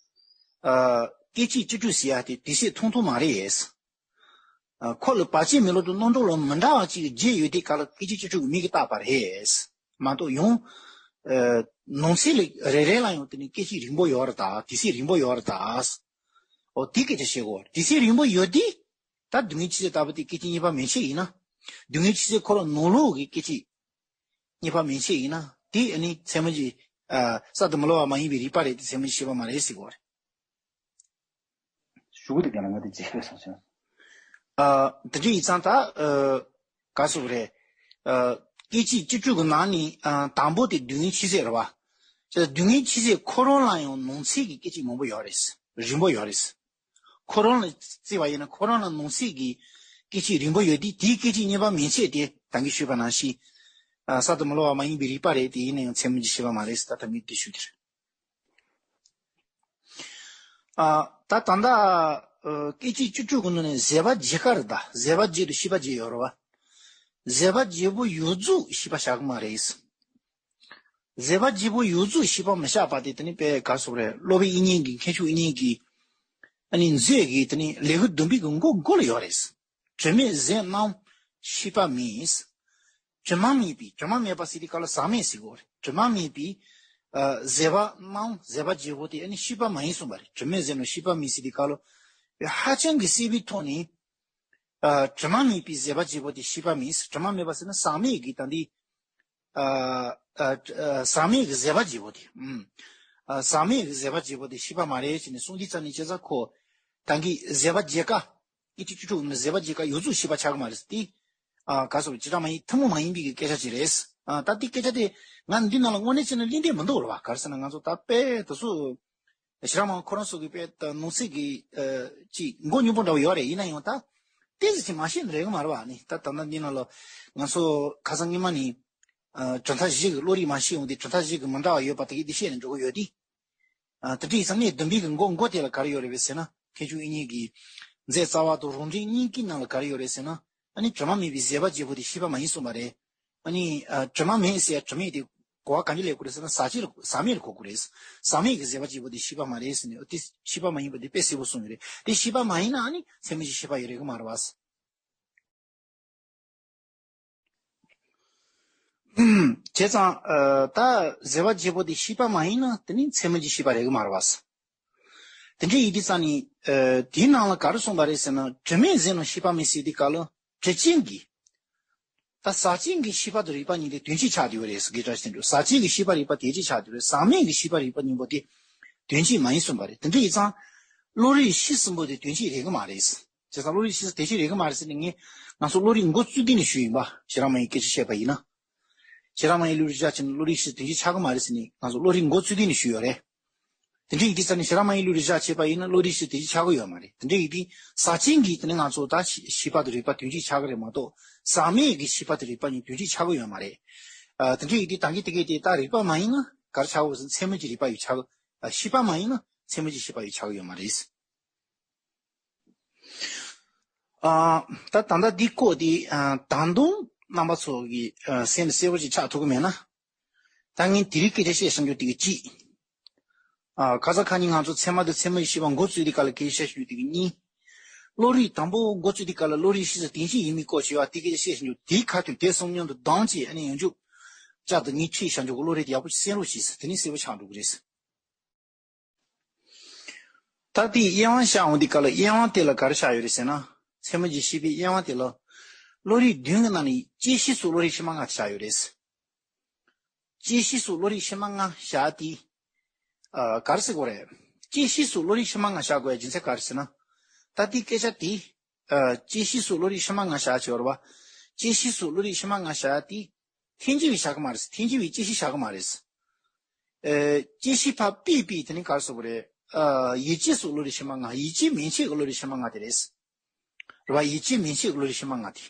ཨ་སྐད་ཅིག་བཅུ་དྲུག་ཟེར་ཡ་དེ་དུས་ཚོད་ཐུང་ཐུང་མ་རེད། ཨ་ཁོ་ལ་བར་ཆད་མེད་ལུགས་ཏུ་རྣམ་གྲོལ་ལ་མི་འདྲ་བ་ཅིག་བརྗོད་ཡོད་དུས་སྐབས་ལ་སྐད་ཅིག་བཅུ་དྲུག་གི་མིང་གིས་བཏགས་པ་རེད། མ་གཏོགས་ཡང་། ཨ་ནང་གསེས་ལ་རེ་རེ་ལ་ཡང་དེ་ནི་སྐད་ཅིག་རིང་པོ་ཡོད་རེད་ད། དུས་ཚོད་རིང་པོ་ཡོད་རེད་ད། ཨོ་དེ་སྐད་ཆ་བཤད་དགོས། དུས་ཚོད་རིང་པོ་ཡོད་དུས། ད་སྡུག་བསྔལ་ཆུ་ཚོད་ལྟ་བུ་དེ་སྐད་ཅིག་གཉིས་པ་མན་ཆད་ཡིན་ན། སྡུག་བསྔལ་ཆུ་ཚོད་ཁོ་རང་ནང་ལོགས་ཀྱི་སྐད་ཅིག་གཉིས་པ་མན་ཆད་ཡིན་ན་དེ་ཨ་ནི་ཚད་མ་གཅིག་ཨ་གསར་དུ་མི་སླུ་བ་མ་ཡིན་པའི་རིགས་པ་རེད་དེ་ཚད་མ་གཅིག་ཤེས་པ་མ་རེད་ཟེར་གོ་རེད། ཞུ་གི་འདུག་ཀྱང་ང་དེ་རྗེས་ལ་སོང་ཞིང་། ཨ་དེ་འདྲ་ཡིན་ཙང་ད་ཨ་ག་ཟེར་དགོས་རེད། ཨ་སྐད་ཅིག་བཅུ་དྲུག་གི་ནང་ནས་ཨ་དང་པོ་དེ་སྡུག་བསྔལ་ཆུ་ཚོད་རེད་བ། དེ་སྡུག་བསྔལ་ཆུ་ཚོད་ཁོ་རང་ལ་ཡང་ནང་གསེས་ཀྱི་སྐད་ཅིག་མང་པོ་ཡོད་རེད། རིང་པོ་ཡོད་རེད། ཁོ་རང་ལ་བརྩིས་པ་ཡིན་ན་ཁོ་རང་ལ་ནང་གསེས་ཀྱི་སྐད་ཅིག་རིང་པོ་ཡོད་དུས་དེའི་སྐད་ཅིག་གཉིས་པ་མན་ཆད་དེ་ད་གིན་ཞུས་པ་ནང་བཞིན། ཨ་གསར་དུ་མི་སླུ་བ་མ་ཡིན་པའི་རིགས་པ་རེད་དེ་ཡིན་ན་ཡང་ཚད་མ་གཅིག་ཤེས་པ་མ་རེད་ཟེར་ད་ད་གིན་དེ་ཞུས་དེ་རེད། ཨ་ད་ད་ལྟ་ཨ་སྐད་ཅིག་བཅུ་དྲུག་གི་ནང་ནས་བཟོད་པ་བརྒྱད་ཀ་རེད་ད། བཟོད་པ་བརྒྱད་དང་ཤེས་པ་བརྒྱད་ཡོད་རེད་བ། བཟོད་པ་བརྒྱད་པོ་ཡོངས་རྫོགས་ཤེས་པ་བཞག་གི་མ་རེད། བཟོད་པ་བརྒྱད་པོ་ཡོངས་རྫོགས་ཤེས་པ་མི་བཞག་པ་དེ་དེ་ནི་དཔེ་ག་ཟེར་དགོས་རེད། སློབ་དཔོན་དབྱིག་གཉེན་གྱིས་མཁས་མཆོག་དབྱིག་གཉེན་གྱིས་ཨ་ནི་མཛོད་ཀྱི་དེ་ནི་ལེའུ་བདུན་པའི་གི་མགོ་མགོ་ལ་ཡོད་རེད། དྲི་མས་བཟོད་རྣམས་ཤེས་པ་མེད། དྲི་མ་མེད་པའི་དྲི་མ་མེད་པ་ཟེར་དུས་སྐབས་ལ་ཟག་མེད་ཟེར་དགོས་རེད། དྲི་མ་མེད་པའི་ཨ་བཟོད་པ་རྣམས་བཟོད་པ་བརྒྱད་པོ་དེ་ཨ་ནི་ཤེས་པ་མ་ཡིན་གསུངས་པ་རེད། དྲི་མས་བཟོད་རྣམས་ཤེས་པ་མེད་ཟེར་དུས་སྐབས་ལ་ཧ་ཅང་གི་གསལ་པོའི་ཐོག་ནས། ཨ་དྲི་མ་མེད་པའི་བཟོད་པ་བརྒྱད་པོ་དེ་ཤེས་པ་མིན། དྲི་མ་མེད་པ་ཟེར་ན་ཟག་མེད་ཀྱི་ད་འདི། ཨ་ཨ་ཨ་ཟག་མེད་ཀྱི་བཟོད་པ་བརྒྱད་པོ་དེ། ཨུམ། ཨ་ཟག་མེད་ཀྱི་བཟོད་པ་བརྒྱད་པོ་དེ་ཤེས་པ་མ་རེད་ཅེས་ནས་གསུངས་དུས་ཙམ་ནས་བྱས་ཙང་ཁོ། ད་གིན་བཟོད་པ་བརྒྱད་ཀ། ཨི་ཅི་ཅི་ཅུ་ནི་བཟོད་པ་བརྒྱད་ཀ་ཡོངས་རྫོགས་ཤེས་པ་ཆགས་ཀྱི་མ་རེད་དེ། ཨ་ག་སོགས་བྱེ་བྲག་སྨྲ་བའི་ཐུན་མོང་མ་ཡིན་པའི་གི་སྐད་ཆ་ཅིག་རེད། ཨ་ད་དེ་སྐད་ཆ་དེ་ང་འདི་ནང་ལ་དངོས་གནས་བྱས་ན་གླེང་འདོད་མི་འདུག་རེད་བ། ག་རེ་ཟེར་ན་ང་ཚོ་ད་དཔེ་དེ་ཚོ། ཞེ་དྲག་མང་ཁོ་རང་ཚོ་གི་དཔེ་ད་ནང་གསེས་ཀྱི་ཨ་ཅིག་མགོ་སྙོམས་པོ་འདྲ་བོ་ཡོད་རེད། ཡིན་ན་ཡང་ད་ཏོག་ཙམ་ཅིག་མ་ཤེས་ནི་རེད་གི་མ་རེད་བ། ནི་ད་ད་ལྟ་འདི་ནང་ལ་ང་ཚོ་ཁ་སང་སྔོན་མ་ནས་ཨ་གྲུབ་མཐའ་བཞི་གི་བློ་རིག་མ་ཤེས་ཡོང་དུས་གྲུབ་མཐའ་བཞི་གི་མི་འདྲ་བ་ཡོད་པ་དེ་གི་འདི་བཤད་ནས་འགྲོ་གི་ཡོད་དུས། ཨ་དེ་འདྲ་ཡིན་ཙང་གནས་བདུན་པའི་གི་མགོ་མགོ་དེ་ལ་ག་རེ་ཡོད་རེད་པས་ཟེར་ན། མཁས་མཆོག་དབྱིག་གཉེན་གྱི་མཛད་རྩ་བ་དང་རང་འགྲེལ་གཉིས་ཀྱི་ནང་ལ་ག་རེ་ཡོད་རེད་ཟེར་ན། ཨ་ནི་དྲི་མ་མེད་པའི་བཟོད་པ་བརྗིད་པོ་དེ་ཤེས་པ་མ་ཡིན་གསུངས་པ་རེད། ཨ་ནི་ཨ་དྲི་མ་མེད་ཟེར་དྲི་མེད་དེ་གོ་བ་གང་ཅི་ལེན་དགོས་རེད་ཟེར་ན་ཟག་བཅས་ལ་ཟག་མེད་ལ་གོ་དགོས་རེད། ཟག་མེད་ཀྱི་བཟོད་པ་བརྗིད་པོ་དེ་ཤེས་པ་མ་རེད་ཟེར་ནས་དེ་ཤེས་པ་མ་ཡིན་པ་དེ་དཔེ་གསལ་པོ་གསུངས་ཡོད་རེད། དེ་ཤེས་པ་མ་ཡིན་ན་ཨ་ནི་ཚད་མ་གཅིག་ཤེས་པ་ཡོད་རེད་གི་མ་རེད་བ། བྱས་ཙང་ཨ་ད་བཟོད་པ་བརྗིད་པོ་དེ་ཤེས་པ་མ་ཡིན་ན་དེ་ནི་ཚད་མ་གཅིག་ཤེས་པ་རེད་གི་མ་རེད་བ། དེ་འདྲ་ཡིན་དུས་ཙང་ནི་ཨ་དེའི་ནང་ལ་ག་རེ་གསུངས་པ་རེད་ཟེར་ན། དྲི་མས་བཟོད་རྣམས་ཤེས་པ་མེད་ཟེར་དུས་སྐབས་ལ་དྲི་ཅན་གྱི། ད་ཟག་བཅས་ཀྱི་ཤེས་པ་དང་རིག་པ་གཉིས་དེ་དོན་གཅིག་ཆགས་བསྡད་ཡོད་རེད་ཟེར་གི་དྲ་ཞིག་འདུག་ཟག་བཅས་ཀྱི་ཤེས་པ་རིག་པ་དེ་གཅིག་ཆགས་བསྡད་ཡོད་རེད། ཟག་མེད་ཀྱི་ཤེས་པ་རིག་པ་གཉིས་པོ་དེ་དོན་གཅིག་མ་ཡིན་གསུངས་པ་རེད། དེ་འདྲ་ཡིན་ཙང་བློ་རིག་གཞི་གསུམ་པོ་དེ་དོན་གཅིག་རེད་གི་མ་རེད། བྱས་ཙང་བློ་རིག་གཞི་གསུམ་དེ་གཅིག་རེད་གི་མ་རེད་ཟེར་ནས་ངས་ང་ཚོ་བློ་རིག་འགོ་བཙུགས་དུས་ནས་ཞུས་ཡིན་པ། ཞེ་དྲག་མ་ཡིན་སྐད་ཆ་བཤད་པ་ཡིན་ན། ཞེ་དྲག་མ་ཡིན་བློ་རིག་བཞག་བྱས་ན་བློ་རིག་གཞི་དོན་གཅིག་ཆགས་གི་མ་རེད་ཟེར་ནས་ང་ཚོ་བློ་རིག་འགོ་བཙུགས་དུས་ནས་ཞུས་ཡོད་རེད། དེ་འདྲ་ཡིན་དུས་ཙང་ནས་ཞེ་དྲག་མ་ཡིན་བློ་རིག་བཞག་བྱས་པ་ཡིན་ན་བློ་རིག་གཞི་དོན་གཅིག་ཆགས་ཀྱི་ཡོད་མ་རེད། དེ་འདྲ་ཡིན་དུས་ཟག་བཅས་ཀྱི་དེ་ནི་ང་ཚོ་ད་ཤེས་པ་དང་རིག་པ་དོན་གཅིག་ཆགས་ཀྱི་རེད་མ་གཏོགས་ཟག་མེད་ཀྱི་ཤེས་པ་དང་རིག་པ་གཉིས་དོན་གཅིག་ཆགས་ཀྱི་ཡོད་མ་རེད། ཨ་དེ་འདྲ་ཡིན་དུས་ད་གིན་དེ་གས་དེ་ད་རིག་པ་མ་ཡིན་ན་ག་རེ་ཆགས་འོང་ཟེར་ན་ཚད་མ་གཅིག་རིག་པ་ཡང་ཆགས། ཨ་ཤེས་པ་མ་ཡིན་ན་ཚད་མ་གཅིག་ཤེས་པ་ཡང་ཆགས་ཀྱི་ཡོད་མ་རེད། ཨ། ད་ད་ལྟ་འདི་བཀོད་དེ་ཨ། ད་དུང་རྣམ་པ་ཚོ་གི་ཨ། སེམས་ལ་གསལ་པོ་ཅིག་ཆགས་ཐུབ་ཀྱི་མེད་ན། ད་ངས་དེ་རིང་སྐད་ཆ་བཤད་བཞག་རྒྱུ་དེ་གི་གཅིག་ཨ། ཁ་སང་ཁ་ཉིན་ང་ཚོ་ཚད་མ་དང་ཚད་མ་བཞི་པ་འགོ་བཙུགས་དུས་སྐབས་ལ་སྐད་ཆ་བཤད་རྒྱུ་དེ་གི་གཉིས། བློ་རིག་དང་པོ་འགོ་བཙུགས་དུས་སྐབས་ལ་བློ་རིག་ཤེས་བྱ་བདེན་བཞིའི་ཡུལ་མིན་སྐོར་བྱས་པ་དེ་སྐད་ཆ་བཤད་བཞག་རྒྱུ་དེའི་ཁ་ཐུག་དེ་གསུམ་མཉམ་དུ་བསྡོམས་བྱས། ཨ་ནི་ཡང་བསྐྱར་བསྐྱར་དུ་ངས་ཁྲིད་བཞག་རྒྱུ་གི་བློ་རིག་དེ་ཡག་པོ་གསན་རོགས་བྱས། དེ་ནས་གསལ་པོ་ཆགས་འགྲོ་གི་རེད། ད་དེའི་དབྱེ་བ་བཞག་འོང་དུས་སྐབས་ལ་དབྱེ་བ་དེ་ལ་ག་རེ་བཞག་ཡོད་རེད་ཟེར་ན། ཚད་མ་གི་བཞི་པའི་དབྱེ་བ་དེ་ལ། བློ་རིག་བདུན་གྱི་ནང་ནས་བཅད་ཤེས་སུ་བློ་རིག་ཕྱི་མ་ལྔ་བཞག་ཡོད་རེད། བཅད་ཤེས་སུ་བློ་རིག་ཕྱི་མ་ལྔ་བཞག་དེ། ཨ། ག་རེ་ཟེར་དགོས་རེད། བཅད་ཤེས་སུ་བློ་རིག་ཕྱི་མ་ལྔ་བཞག་དགོས་ཡ་རྒྱུ་མཚན་ག་རེ་ཟེར་ན། ད་དེའི་སྐད་ཆ་དེ། ཨ། བཅད་ཤེས་སུ་བློ་རིག་ཕྱི་མ་ལྔ་བཞག་ཅེས་པ་རེད་བ། བཅད་ཤེས་སུ་བློ་རིག་ཕྱི་མ་ལྔ་བཞག་དེ། ཐལ་འགྱུར་བའི་བཞག་གི་མ་རེད། ཐལ་འགྱུར་བའི་བཅད་ཤེས་བཞག་གི་མ་རེད། ཨ། བཅད་ཤེས་ཕར་ཕུད་ཕུད་དེ་ནི་ག་རེ་ཟེར་དགོས་རེད། ཨ། ཡིད་བྱེད་སོགས་བློ་རིག་ཕྱི་མ་ལྔ། ཡིད་བྱེད་མན་ཆད་ཀྱི་བློ་རིག་ཕྱི་མ་ལྔ་དེ་རེད། རེད་བ། ཡིད་བྱེད་མན་ཆད་ཀྱི་བློ་རིག་ཕྱི་མ་ལྔ་དེ།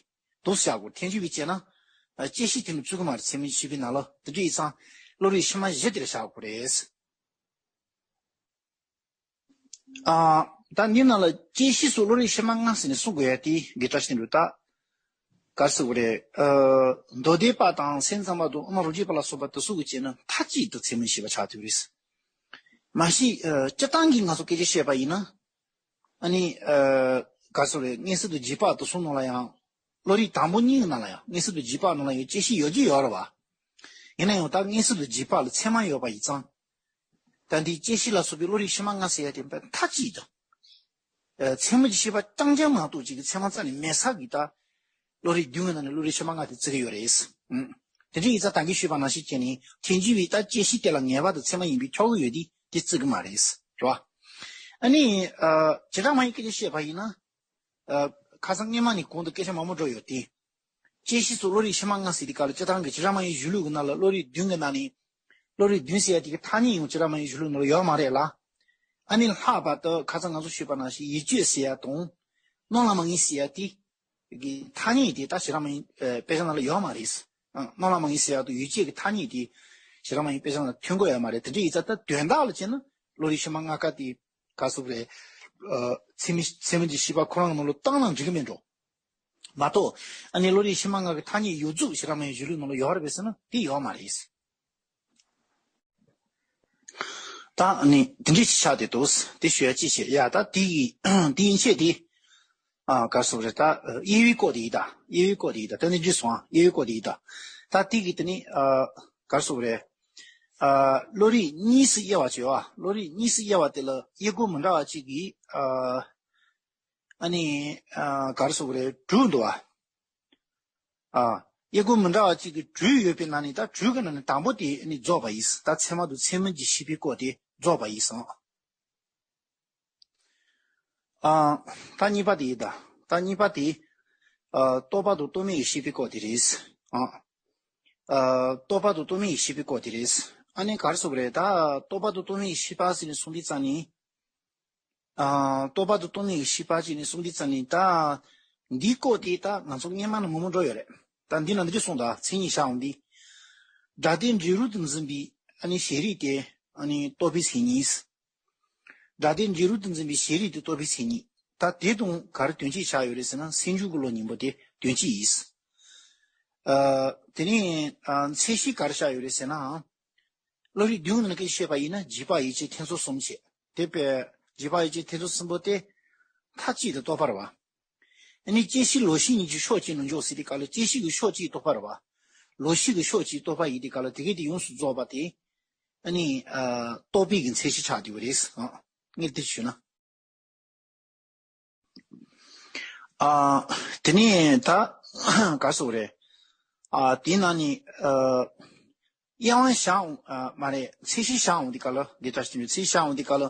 དུ་བཞག་དགོས། ཐལ་འགྱུར་བའི་བཅད་ན། ཨ། བཅད་ཤེས་དེ་ནི་བཙུགས་གི་མ་རེད། ཚད་མ་བཞི་པའི་ནང་ལ། དེ་འདྲ་ཡིན་ཙང་། བློ་རིག་ཕྱི་མ་བཞི་དེ་ལ་བཞག་དགོས་རེད། ཨ། ད་འདི་ནང་ལ་བཅད་ཤེས་སོགས་བློ་རིག་ཕྱི་མ་ལྔ་ཟེར་ནས་གསུང་དགོས་ཡ་དེ་འདི་ལྟར་ཞིག་འདུག་ད། ག་རེ་ཟེར་དགོས་རེད། ཨ། མདོ་སྡེ་པ་དང་སེམས་ཙམ་པ་དང་དབུ་མ་རྡོ་རྗེ་པ་ལ་སོགས་པ་དེ་ཚོ་གིས་བྱས་ན་མཐའ་གཅིག་ཏུ་ཚད་མ་བཞི་པ་ཆགས་ཐུབ་རེད། མ་གཞི། ཨ། སྤྱིར་བཏང་གི་ང་ཚོ་སྐད་ཆ་བཤད་པ་ཡིན་ན། ཨ་ནི། ཨ། ག་རེ་ཟེར་དགོས་རེད། མངོན་སུམ་དང་རྗེས་དཔག་དེ་ཚོ་ནང་ལ་ཡང་། བློ་རིག་དང་པོ་གཉིས་ཀྱི་ནང་ལ་ཡང་མངོན་སུམ་དང་རྗེས་དཔག་ནང་ལ་ཡང་བཅད་ཤེས་ཡོད་ཀྱི་ཡོད་རེད་བ། ཡིན་ན་ཡང་ད་མངོན་སུམ་དང་རྗེས་དཔག་ལ་ཚད་མ་ཡོད་པ་ཡིན་ཙང་། ད་འདི་བཅད་ཤེས་ལ་སོགས་པའི་བློ་རིག་ཕྱི་མ་ལྔ་ཟེར་ཡ་དེ་མཐའ་གཅིག་ཏུ། ཨ། ཚད་མ་གི་ཤེས་པ་རྐྱང་རྐྱང་མ་གཏོགས་ཅིག་གི་ཚད་མ་རྩ་ནས་མེད་ས་གི་ད། བློ་རིག་བདུན་གྱི་ནང་ནས་བློ་རིག་ཕྱི་མ་ལྔ་དེ་བརྩི་གི་ཡོད་རེད། ཨང་། དེ་འདྲ་ཡིན་ཙང་ད་གིན་ཞུས་པ་ནང་བཞིན་བྱས་ནས་ཐལ་འགྱུར་བའི་ད་བཅད་ཤེས་དེ་ལ་ངེས་པར་དུ་ཚད་མ་ཡིན་པའི་ཆོག་གི་ཡོད་དེ་དེ་བརྩི་གི་མ་རེད། རེད་བ། ཨ་ནི། ཨ། བྱེ་བྲག་སྨྲ་བའི་སྐད་ཆ་བཤད་པ་ཡིན་ན། ཨ། ཁ་སང་སྔོན་མ་ནས་གོང་དུ་སྐད་ཆ་མང་པོ་འགྲོ་ཡོད་དེ། བཅད་ཤེས་སོགས་བློ་རིག་ཕྱི་མ་ལྔ་ཟེར་དུས་སྐབས་ལ་སྤྱིར་བཏང་གི་བྱེ་བྲག་སྨྲ་བའི་གཞུང་ལུགས་ཀྱི་ནང་ལ་བློ་རིག་བདུན་གྱི་ནང་ནས། བློ་རིག་བདུན་ཟེར་ཡ་དེ་གི་ཐ་སྙད་ཡང་བྱེ་བྲག་སྨྲ་བའི་གཞུང་ལུགས་ནང་ལ་ཡོད་མ་རེད་ལ། ཨ་ནི་ལྷག་པར་དུ་ཁ་སང་ང་ཚོ་ཞུས་པ་ནང་བཞིན་ཡིད་དཔྱོད་ཟེར་ཡ་དང་། སྣང་ལ་མ་ངེས་ཟེར་ཡ་དེ་གི་ཐ་སྙད་དེ་ད་བྱེ་བྲག་སྨྲ་བའི་ཨ། དཔེ་ཆ་ནང་ལ་ཡོད་མ་རེད། ཨ། སྣང་ལ་མ་ངེས་ཟེར་ཡ་དང་ཡིད་དཔྱོད་ཀྱི་ཐ་སྙད་དེ་བྱེ་བྲག་སྨྲ་བའི་དཔེ་ཆ་ནང་ཐོན་གྱི་ཡོད་མ་རེད། དེ་འདྲ་ཡིན་ཙང་ད་དོན་དག་ལ་བྱས་ན་བློ་རིག་ཕྱི་མ་ལྔ་ཀ་དེ་ག་རེ་ཟེར་དགོས་རེད། ཨ། ཚད་མ་ཚད་མ་གི་ཤེས་པ་ཁོ་རང་ནང་ལ་བཏང་ན་འགྲིག་གི་མེད་འགྲོ། མ་གཏོགས། ཨ་ནི་བློ་རིག་ཕྱི་མ་ལྔ་གི་ཐ་སྙད་ཡོངས་རྫོགས་བྱེ་བྲག་སྨྲ་བའི་གཞུང་ལུགས་ནང་ལ་ཡོད་རེད་པས་ཟེར་ན་དེ་ཡོད་མ་རེད། ད་ཨ་ནི་དེ་འདྲ་ཞིག་ཆགས་བསྡད་འདུག་དེ་ཞུ་ཡ་ཅི་བྱེད་ཡ། ད་དེ་ཡི་དེ་ཡིན་ཆེད་དེ། ཨ། ག་རེ་ཟེར་དགོས་རེད། ད་དབྱེ་བའི་སྐོར་དེ་ཡིན་ད། དབྱེ་བའི་སྐོར་དེ་ཡིན་ད། ད་ནི་འདྲི་སོང་། ཨ། དབྱེ་བའི་སྐོར་དེ་ཡིན་ད། ད་དེ་གི་དེ་ནི། ཨ། ག་རེ་ཟེར་དགོས་རེད། ཨ། བློ་རིག་གཉིས་སུ་དབྱེ་བ་བྱས་པ། བློ་རིག་གཉིས་སུ་དབྱེ་བ་དེ་ལ་དབྱེ་སྒོ་མི་འདྲ་བ་གཅིག་གིས། ཨ། ཨ་ནི། ཨ། ག་རེ་ཟེར་དགོས་རེད། དྲུག་འདུག་བ། ཨ། དབྱེ་སྒོ་མི་འདྲ་བ་གཅིག་གིས་དྲུག་ཡོད་པའི་ནང་ནས་ད་དྲུག་གི་ནང་ནས་དང་པོ་དེ་ཨ་ནི་རྫོགས་པ་ཡིན། ད་ཚད་མ་དང་ཚད་མིན་གྱི་ཤེས་པའི་སྐོར་དེ་རྫོགས་པ་ཡིན་སོང་། ཨ། ད་གཉིས་པ་དེ་ཡིན་ད། ད་གཉིས་པ་དེ། ཨ། རྟོག་པ་དང་རྟོག་མེད་ཀྱི་ཤེས་པའི་སྐོར་དེ་རེད། ཨ། ཨ། རྟོག་པ་དང་རྟོག་མེད་ཀྱི་ཤེས་པའི་སྐོར་དེ་རེད། ཨ་ནི་ག་རེ་ཟེར་དགོས་རེད། ད་རྟོག་པ་དང་རྟོག་མེད་ཀྱི་ཤེས་པ་ཟེར་ནས་གསུངས་དུས་ཙམ་ནས། ཨ། རྟོག་པ་དང་རྟོག་མེད་ཀྱི་ཤེས་པ་ཟེར་ནས་གསུངས་དུས་ཙམ་ནས་ད། འདིའི་སྐོར་དེ་ད་ང་ཚོ་སྔོན་མ་ནས་མང་པོ་འགྲོ་ཡོད་རེད། ད་འདི་ན་འདི་འདྲ་གསུངས་ད། མཚན་ཉིད་བཞག་འོང་འདི། སྒྲ་དོན་འབྲས་རུས་དུ་འཛིན་པའི་ཨ་ནི་ཤེས་རིག་དེ་ཨ་ནི་རྟོག་པའི་མཚན་ཉིད། སྒྲ་དོན་འབྲས་རུས་དུ་འཛིན་པའི་ཤེས་རིག་དེ་རྟོག་པའི་མཚན་ཉིད། ད་དེ་དང་ག་རེ་དོན་གཅིག་ཆགས་ཡོད་རེད་ཟེར་ན། སེམས་བྱུང་གི་བློ་གཉིས་པོ་དེ་དོན་གཅིག་ཡིན། ཨ། དེ་ནས། ཨ། མཚན་གཞི་ག་རེ་ཆགས་ཡོད་རེད་ཟེར་ན། བློ་རིག་བདུན་གྱི་ནང་གི་བཤད་པ་ཡིན་ན་རྗེས་དཔག་ཡིད་བྱེད་ཐེ་ཚོམ་གསུམ་བྱས། དེ་བས་རྗེས་དཔག་ཡིད་བྱེད་ཐེ་ཚོམ་གསུམ་པོ་དེ་མཐའ་གཅིག་ཏུ་རྟོག་པ་རེད་བ། ཨ་ནི་བཅད་ཤེས་ལོག་ཤེས་གཉིས་ཀྱི་ཕྱོགས་གཅིག་ནང་འཇོག་ཟེར་དུས་སྐབས་ལ་བཅད་ཤེས་ཀྱི་ཕྱོགས་གཅིག་རྟོག་པ་རེད་བ། ལོག་ཤེས་ཀྱི་ཕྱོགས་གཅིག་རྟོག་པ་ཡིན་དུས་སྐབས་ལ་དེ་གས་དེ་ཡོངས་སུ་རྫོགས་པ་དེ། ཨ་ནི། ཨ། རྟོག་པའི་གི་མཚན་གཞི་ཆགས་བསྡད་པ་རེད། ཨ། ངས་འདི་ཞུས་ན། ཨ། དེ་ནས་ད་ག་རེ་ཟེར་དགོས་རེད། ཨ། དེའི་ནང་ནས། ཨ། དབྱེ་བ་བཞག་འོང་། ཨ། མ་རེད། མཚན་གཞི་བཞག་འོང་དུས་སྐབས་ལ། འདི་ལྟར་ཞིག་མཚན་གཞི་བཞག་འོང་དུས་སྐབས་ལ།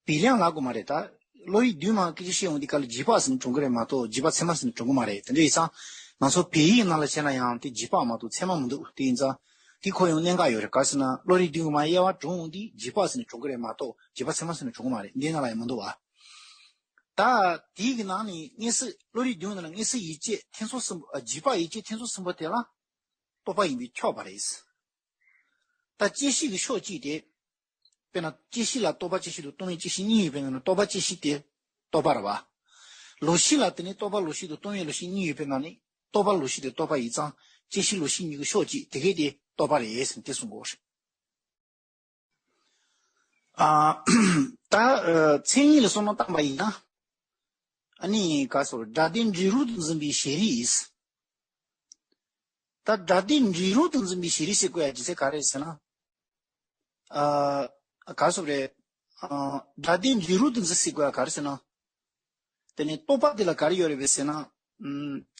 བེད་ལེན་ལབ་དགོས་མ་རེད་ད། བློ་ཡིག་བདུན་མ་སྐད་ཆ་བཤད་འོང་དུས་སྐབས་ལ་རྗེས་དཔག་ཟེར་ནས་གྲུང་གི་རེད་མ་གཏོགས་རྗེས་དཔག་ཚད་མ་ཟེར་ནས་གྲུང་གི་མ་རེད། དེ་འདྲ་ཡིན་ཙང་། ང་ཚོ་བོད་ཡིག་ནང་ལ་བྱས་ན་ཡང་དེ་རྗེས་དཔག་མ་གཏོགས་ཚད་མ་མི་འདུག་དེ་ཡིན་ཙང་། དེ་ཁོ་ཡང་གནད་འགག་ཡོད་རེད། ག་རེ་ཟེར་ན་བློ་རིག་བདུན་གྱི་མ་དབྱེ་བ་གྲུང་འོང་དུས་རྗེས་དཔག་ཟེར་ནས་གྲུང་གི་རེད་མ་གཏོགས་རྗེས་དཔག་ཚད་མ་ཟེར་ནས་གྲུང་གི་མ་རེད། འདི་ནང་ལ་ཡང་མི་འདུག་བ། ད་དེའི་གི་ནང་ནས་མངོན་སུམ། བློ་རིག་བདུན་གྱི་ནང་ལ་མངོན་སུམ་ཡིད་བྱེད་ཐེ་ཚོམ་གསུམ་པོ། ཨ། རྗེས་དཔག་ཡིད་བྱེད་ཐེ་ཚོམ་གསུམ་པོ་དེ་ལ་རྟོག་པ་ཡིན་པས་ཁྱབ་པ་རེད། ད་བཅད་ཤེས་ཀྱི་ཕྱོགས་གཅིག་དེ། དཔེར་ན་བཅད་ཤེས་ལ་རྟོག་པ་བཅད་ཤེས་དང་རྟོག་མེད་བཅད་ཤེས་གཉིས་ཡོད་པའི་ནང་ནས་རྟོག་པ་བཅད་ཤེས་དེ་རྟོག་པ་རེད་བ། ལོག་ཤེས་ལ་དེ་ནི་རྟོག་པ་ལོག་ཤེས་དང་སྟོང་ཉིད་ལོག་ཤེས་གཉིས་ཡོད་པའི་ནང་ནས་རྟོག་པ་ལོག་ཤེས་དེ་རྟོག་པ་ཡིན་ཙང་བཅད་ཤེས་ལོག་ཤེས་གཉིས་ཀྱི་ཕྱོགས་གཅིག་དེ་གས་དེ་རྟོག་པ་རེད་ཟེར་ནས་དེ་གསུང་གི་ཡོད་རེད། ཨ། ད་ཨ་མཚན་ཉིད་ལ་བསམ་བློ་བཏང་པ་ཡིན་ན། ཨ་ནི་ག་སོ་སྒྲ་དོན་འབྲས་རུས་དུ་འཛིན་པའི་ཤེས་རིག་ཡིན། ད་སྒྲ་དོན་འབྲས་རུས་དུ་འཛིན་པའི་ཤེས་རིག་ཟེར་དགོས་ཡ་ཅི་ཟེར་ག་རེ་ཟེར་ན། ཨ། ག་སོ་རེད། ཨ། སྒྲ་དོན་འབྲས་རུས་དུ་འཛིན་ཟེར་དགོས་ཡ་ག་རེ་ཟེར་ན། དེ་ནས་རྟོག་པ་དེ་ལ་ག་རེ་ཡོད་རེད་པས་ཟེར་ན། ཨམ།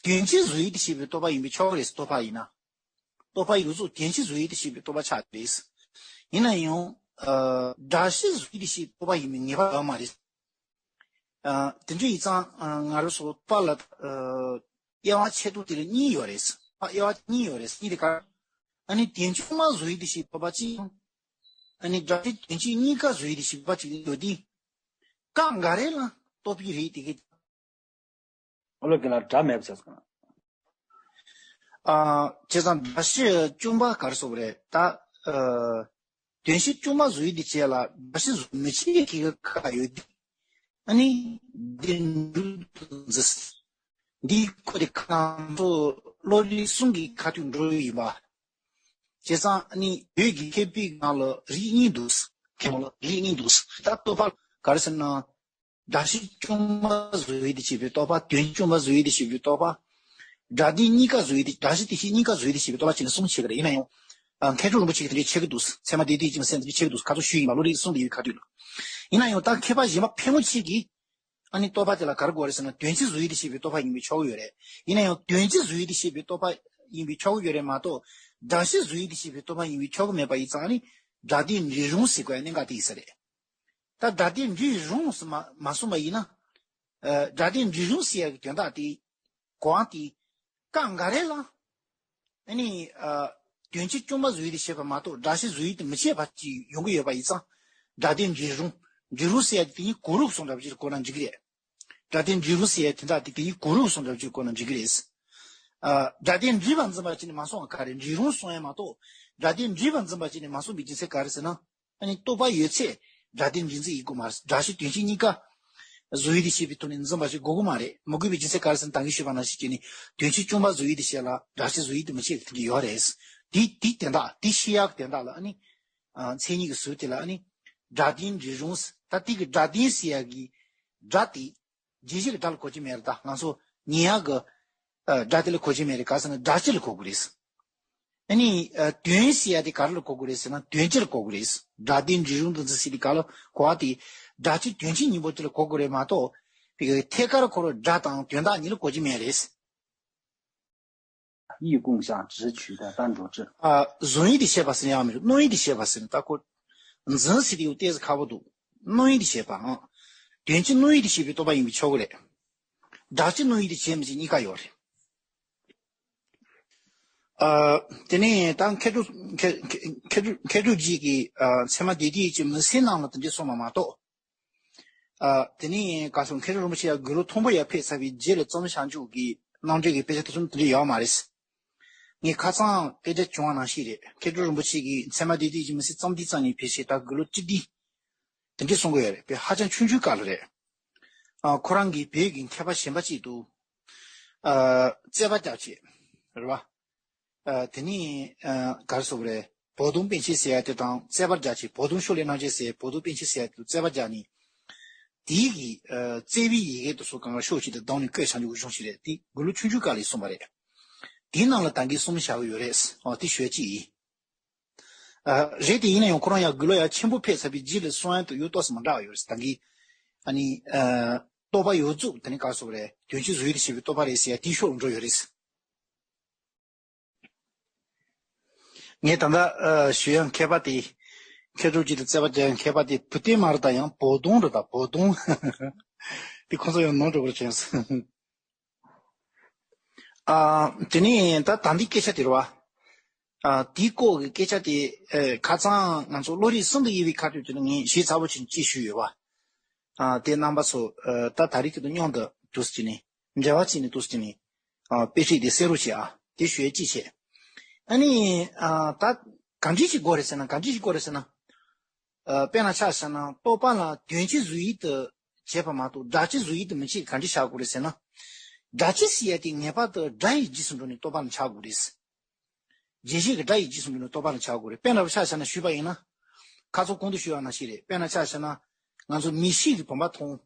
དོན་སྤྱི་བཟོ་ཡུལ་དུ་བྱེད་པའི་རྟོག་པ་ཡིན་པས་ཆོག་གི་རེད། རྟོག་པ་ཡིན་ན། རྟོག་པ་ཡོངས་རྫོགས་དོན་སྤྱི་བཟོ་ཡུལ་དུ་བྱེད་པའི་རྟོག་པ་ཆགས་ཀྱི་རེད། ཡིན་ན་ཡང་། ཨ། སྒྲ་སྤྱི་བཟོ་ཡུལ་དུ་བྱེད་པའི་རྟོག་པ་ཡིན་པའི་ངེས་པ་ཡོད་མ་རེད། ཨ། དེ་འདྲ་ཡིན་ཙང་ཨ། ང་རང་ཚོ་རྟོག་པ་ལ། ཨ། དབྱེ་བ་ཕྱེ་ཐུབ་དེ་ལ་གཉིས་ཡོད་རེད། ཨ། དབྱེ་བ་གཉིས་ཡོད་རེད། གཉིས་དེ་ག་ཨ་ནི་དོན་ཆུང་མ་བཟོ་ཡུལ་དུ་བྱེད་པ་གཅིག་དང་། ཨ་ནི་སྒྲ་སྤྱི་དོན་སྤྱི་གཉིས་ཀ་བཟོ་ཡུལ་དུ་བྱེད་པ་གཅིག་ཡོད་དེ། སྐབས་འགའ་རེ་ལ་རྟོག་པའི་རིགས་དེ་གས། ཨོ་ལོ་གི་ལ་སྒྲ་མེད་པ་ཟེར་སོང་། ཨ། བྱས་ཙང་སྒྲ་སྤྱི་བཅོས་མ་ག་རེ་ཟེར་དགོས་རེད་ད། ཨ། དོན་སྤྱི་བཅོས་མ་བཟོ་ཡུལ་དུ་བྱེད་ལ་སྒྲ་སྤྱི་བཟོ་མི་བྱེད་ཀྱི་ཁ་ཡོད་དེ། ཨ་ནི་འདི་འདུག་འཛིན། འདི་ཁོ་དེ་ཁ་ཐོག་བློ་རིག་གསུམ་གྱི་ཁ་ཐུག་འགྲོ་ཡོད་ཡིན་པ། བྱས་ཙང་ཨ་ནི་བོད་ཀྱི་མཁས་པའི་ནང་ལ་རིགས་གཉིས་འདུག་མཁས་པ་ལ་རིགས་གཉིས་འདུག་ད་རྟོག་པ་ག་རེ་ཟེར་ན། སྒྲ་སྤྱི་བཅོས་མ་བཟོ་ཡུལ་དུ་བྱེད་པའི་རྟོག་པ། དོན་སྤྱི་བཅོས་མ་བཟོ་ཡུལ་དུ་བྱེད་པའི་རྟོག་པ། སྒྲ་དོན་གཉིས་ཀ་བཟོ་ཡུལ་དུ། སྒྲ་སྤྱི་དོན་སྤྱི་གཉིས་ཀ་བཟོ་ཡུལ་དུ་བྱེད་པའི་རྟོག་པ་བྱས་ནས་གསུམ་ཕྱེ་གི་རེད། ཡིན་ན་ཡང་། ཨ། མཁས་གྲུབ་རིན་པོ་ཆེ་གིས་དེ་འདྲའི་ཕྱེ་གི་འདུག་ཚད་མ་སྡེ་བདུན་ཡིད་ཀྱི་མུན་སེལ་དེ་འདྲའི་ཕྱེ་གི་འདུག་ཁ་ཚོ་ཞུས་ཡིན་པ། བློ་རིག་གསུམ་དུ་ཡོད་པའི་ཁ་ཐུག་ལ། ཡིན་ན་ཡང་ད་མཁས་པ་གཞན་པ་ཕལ་མོ་ཆེ་གིས། ཨ་ནི་རྟོག་པ་དེ་ལ་ག་རེ་གོ་རེད་ཟེར་ན། དོན་སྤྱི་བཟོ་ཡུལ་དུ་བྱེད་པའི་རྟོག་པ་ཡིན་པས་ཆོག་གི་ཡོད་རེད། ཡིན་ན་ཡང་དོན་སྤྱི་བཟོ་ཡུལ་དུ་བྱེད་པའི་རྟོག་པ་ཡིན་པས་ཆོག་གི་ཡོད་རེད་མ་གཏོགས། སྒྲ་སྤྱི་བཟོ་ཡུལ་དུ་བྱེད་པའི་རྟོག་པ་ཡིན་པས་ཆོག་གི་མེད་པ་ཡིན་ཙང་། ཨ་ནི་སྒྲ་དོན་འབྲས་རུས་ཟེར་དགོས་ཡ་གནད་འགག་དེ་ཡིན་ས་རེད། ད་སྒྲ་དོན་འབྲས་རུས་ཟེར་མ་མ་གསུངས་པ་ཡིན་ན། ཨ། སྒྲ་དོན་འབྲས་རུས་ཟེར་ཡ་གི་དོན་དག་དེ། གོ་བ་དེ། སྐབས་འགའ་རེ་ལ། ཨ་ནི། ཨ། དོན་སྤྱི་བཅོས་མ་བཟོ་ཡུལ་དུ་བྱེད་པ་མ་གཏོགས་སྒྲ་སྤྱི་བཟོ་ཡུལ་དུ་མི་བྱེད་པ་ཅིག་ཡོང་གི་ཡོད་པ་ཡིན་ཙང་། སྒྲ་དོན་འབྲས་རུས། འབྲས་རུས་ཟེར་ཡ་དེ་དེ་ཉིད་གོ་རུས་སོང་འདྲ་བ་ཅིག་གོ་ན་འགྲིག་གི་རེད། སྒྲ་དོན་འབྲས་རུས་ཟེར་ཡ་དེ་འདྲ་དེ་དེ་ཉིད་གོ་རུས་སོང་འདྲ་བ་ཅིག་གོ་ན་འགྲིག་གི་རེད། ཨ། སྒྲ་དོན་འབྲེལ་བར་འཛིན་པ་བྱས་ནས་མ་སོང་བ་ག་རེ། འབྲས་རུས་སོང་ཡ་མ་གཏོགས། སྒྲ་དོན་འབྲེལ་བར་འཛིན་པ་བྱས་ནས་མ་སོང་བའི་རྒྱུ་མཚན་ག་རེ་ཟེར་ན། ཨ་ནི་རྟོག་པ་ཡོད་ཚད་སྒྲ་དོན་འབྲེལ་འཛིན་ཡིན་དགོས་མ་རེད། སྒྲ་སྤྱི་དོན་སྤྱི་གཉིས་ཀ་བཟོ་ཡུལ་དུ་བྱེད་པའི་ཐོག་ནས་འཛིན་པ་ཞིག་དགོས་ཀྱི་མ་རེད། མི་དགོས་པའི་རྒྱུ་མཚན་ག་རེ་ཟེར་ན། ད་གིན་ཞུས་པ་ནང་བཞིན་བྱས་ནས་དོན་སྤྱི་བཅོས་མ་བཟོ་ཡུལ་དུ་བྱེད་ལ་སྒྲ་སྤྱི་བཟོ་ཡུལ་དུ་མི་བྱེད་ཀྱི་དེ་འདྲ་ཡོད་རེད། དེ་དེའི་དོན་དག་དེ་ཤེས་ཡག་གི་དོན་དག་ལ། ཨ་ནི། ཨ། མཚན་ཉིད་ཀྱི་ཟུར་དེ་ལ། ཨ་ནི། སྒྲ་དོན་འབྲས་རུས། ད་དེ་གི་སྒྲ་དོན་ཟེར་ཡག་གི་སྒྲ་དེ། རྗེས་བྱེད་ཀྱི་སྒྲ་ལ་གོ་གི་མེད་རེད། ད་ང་ཚོ་ཉན་ཡག་གི། ཨ། སྒྲ་དེ་ལ་གོ་གི་མེད་རེད། ག་རེ་ཟེར་ན་སྒྲ་སྤྱི་ལ་གོ་དགོས་རེད། ཨ་ནི། ཨ། དོན་ཟེར་ཡ་དེ་ག་རེ་ལ་གོ་དགོས་རེད་ཟེར་ན་དོན་སྤྱི་ལ་གོ་དགོས་རེད། སྒྲ་དོན་འབྲས་རུས་དང་འཛིན་ཟེར་དེ་ག་ལ་གོ་བ་དེ། སྒྲ་སྤྱི་དོན་སྤྱི་གཉིས་པོ་དེ་ལ་གོ་དགོས་རེད་མ་གཏོགས། དེ་གི་ཐད་ཀར་ཁོ་རང་སྒྲ་དང་དོན་དག་གཉིས་ལ་གོ་གི་མེད་རེད། 一共向直取的单独制。 ཨ། བཟུང་ཡུལ་དུ་བྱེད་པ་ཟེར་ན་ཡང་མི་འགྲོ། སྣང་ཡུལ་དུ་བྱེད་པ་ཟེར་ན། ད་ཁོ་འཛིན་ཟེར་དེ་ཡང་ཏོག་ཙམ་ཁག་པོ་འདུག་སྣང་ཡུལ་དུ་བྱེད་པའམ། དོན་སྤྱི་སྣང་ཡུལ་དུ་བྱེད་པའི་རྟོག་པ་ཡིན་པས་ཆོག་གི་རེད། སྒྲ་སྤྱི་སྣང་ཡུལ་དུ་བྱེད་མི་བྱེད་གཉིས་ཀ་ཡོད་རེད། ཨ། དེ་ནས་ད་མཁས་གྲུབ་མཁས་མཁས་མཁས་གྲུབ་མཁས་གྲུབ་རྗེ་གིས། ཨ། ཚད་མ་སྡེ་བདུན་ཡིད་ཀྱི་མུན་སེལ་ནང་ལ་དེ་འདྲ་གསུངས་པ་མ་གཏོགས། ཨ། དེ་ནས་ག་རེ་ཟེར། མཁས་གྲུབ་རིན་པོ་ཆེ་ཡང་དགེ་ལུགས་མཐོན་པོ་ཡར་ཕེབས་ཚར་བའི་རྗེས་ལ་བརྩམས་བཞག་འཇུག་གི་རྣམ་འགྲེལ་གྱི་དཔེ་ཆ་དེ་ཚོ་དེ་འདྲ་ཡོད་མ་རེད། ངས་ཁ་སང་དཔེ་ཆ་བྱུང་བ་ནང་བཞིན་རེད། མཁས་གྲུབ་རིན་པོ་ཆེ་གིས་ཚད་མ་སྡེ་བདུན་ཡིད་ཀྱི་མུན་སེལ་བརྩམས་དུས་ཙམ་ནས་ཕལ་ཆེར་ད་དགེ་ལུགས་སྤྱི་འདི་དེ་འདྲ་གསུང་གི་ཡོད་རེད། དཔེ་ཧ་ཅང་ཆུང་ཆུང་སྐབས་ལ་རེད། ཨ། ཁོ་རང་གིས་བོད་ཀྱི་མཁས་པ་གཞན་པ་ཅིག་ཏུ། ཨ། རྩོད་པ་རྒྱག་བྱས། རེད་བ། ཨ། དེ་ནས། ཨ། ག་རེ་ཟེར་དགོས་རེད། བོགས་གདོང་པཎ་ཆེན་ཟེར་ཡ་དེ་དང་རྩོད་པ་རྒྱག་བྱས། བོགས་གདོང་ཕྱོགས་ལས་རྣམ་བཅད་ཟེར། བོགས་གདོང་པཎ་ཆེན་ཟེར་ཡ་དེ་དང་རྩོད་པ་རྒྱག་ནས། དེའི་གི། ཨ། རྩོད་པའི་ཡི་གེ་དེ་ཚོ་གང་ག་ཕྱོགས་གཅིག་ཏུ་བསྡམས་ནས་བཀོད་བཞག་འཇུག་གི་གཞུང་ཞིག་རེད། དེ་དགེ་ལུགས་ཆུང་ཆུང་སྐབས་ལ་གསུངས་པ་རེད། དེའི་ནང་ལ་ད་གིན་གསུངས་བཞག་གི་ཡོད་རེད། ཨོ། དེ་ཞུ་ཡ་གཅིག་ཡིན། ཨ། རེད་དེ། ཡིན་ན་ཡང་ཁོ་རང་ཡང་དགེ་ལུགས་ཡར་ཆེན་པོ་ཕེབས་ཚར་བའི་རྗེས་ལ་གསུང་ཡ་དེ་ཡང་ཏོག་ཙམ་མི་འདྲ་བ་ཡོད་རེད། ད་གིན། ཨ་ནི། ཨ། རྟོག་པ་ཡོངས་རྫོགས་དེ་ནི་ག་རེ་ཟེར་དགོས་རེད། དོན་སྤྱི་བཟོ་ཡུལ་དུ་བྱེད་པའི་རྟོག་པ་རེད་ཟེར་ཡ་དེའི་ཕྱོགས་ལ་འགྲོ་ཡོད་རེད། ངས་ད་ལྟ། ཨ། ཞུ་ཡ་མཁས་པ་དེ། མཁས་གྲུབ་རྗེ་དང་རྩོད་པ་རྒྱག་ཡ་མཁས་པ་དེ་བོགས་གདོང་མ་རེད། ད་ཡང་བོགས་གདོང་རེད། ད་བོགས་གདོང་། དེ་ཁོང་ཚོ་ཡང་ནོར་འགྲོ་བར་བྱས། ཨ། དེ་ནས་ད་ད་འདི་སྐད་ཆ་དེ་རེད་བ། ཨ། དེའི་སྐོར་གྱི་སྐད་ཆ་དེ། ཨ། ཁ་སང་ང་ཚོ་བློ་རིག་གསུམ་དུ་དབྱེ་བའི་ཁ་ཐུག་དེ་ནི་ངས་ཞིབ་ཚགས་པོ་བྱས་ནས་ཅིག་ཞུས་ཡོད་བ། ཨ། དེ་རྣམ་པ་ཚོ། ཨ། ད་ད་རེས་དེ་དང་མཉམ་དུ་འདུག་སེ་བྱས་ནས། འབྲེལ་བ་བྱས་ནས་འདུག་སེ་བྱས་ནས། ཨ། དཔེ་ཁྲིད་དེ་གསན་རོགས་བྱེད་ཨ། དེ་ཞུ་ཡ་གཅིག་བྱས། ཨ་ནི། ཨ། ད་ག་འདྲ་ཞིག་དགོས་རེད་ཟེར་ན། ག་འདྲ་ཞིག་དགོས་རེད་ཟེར་ན། ཨ། དཔེར་ན་ཆ་བཞག་ན་རྟོག་པ་ལ་དོན་སྤྱི་བཟོ་ཡུལ་དུ་ བྱས་པ་མ་གཏོགས་སྒྲ་སྤྱི་བཟོ་ཡུལ་དུ་མི་བྱེད། ག་འདྲ་ཆགས་དགོས་རེད་ཟེར་ན། སྒྲ་སྤྱི་ཟེར་ཡ་དེ་ངེས་པར་དུ་སྒྲ་ཡི་རྗེས་སུ་འགྲོ་ནས་རྟོག་པ་ལ་ཆགས་དགོས་རེད། རྗེས་ཤེས་ཀྱི་སྒྲ་ཡི་རྗེས་སུ་འགྲོ་ནས་རྟོག་པ་ལ་ཆགས་དགོས་རེད། དཔེར་ན་ཆ་བཞག་ན་ཞུས་པ་ཡིན་ན། ཁ་ཚོ་གོང་དུ་ཞུས་པ་ནང་བཞིན་རེད། དཔེར་ན་ཆ་བཞག་ན། ང་ཚོ་མིག་ཤེས་ཀྱིས་བུམ་པ་མཐོང་།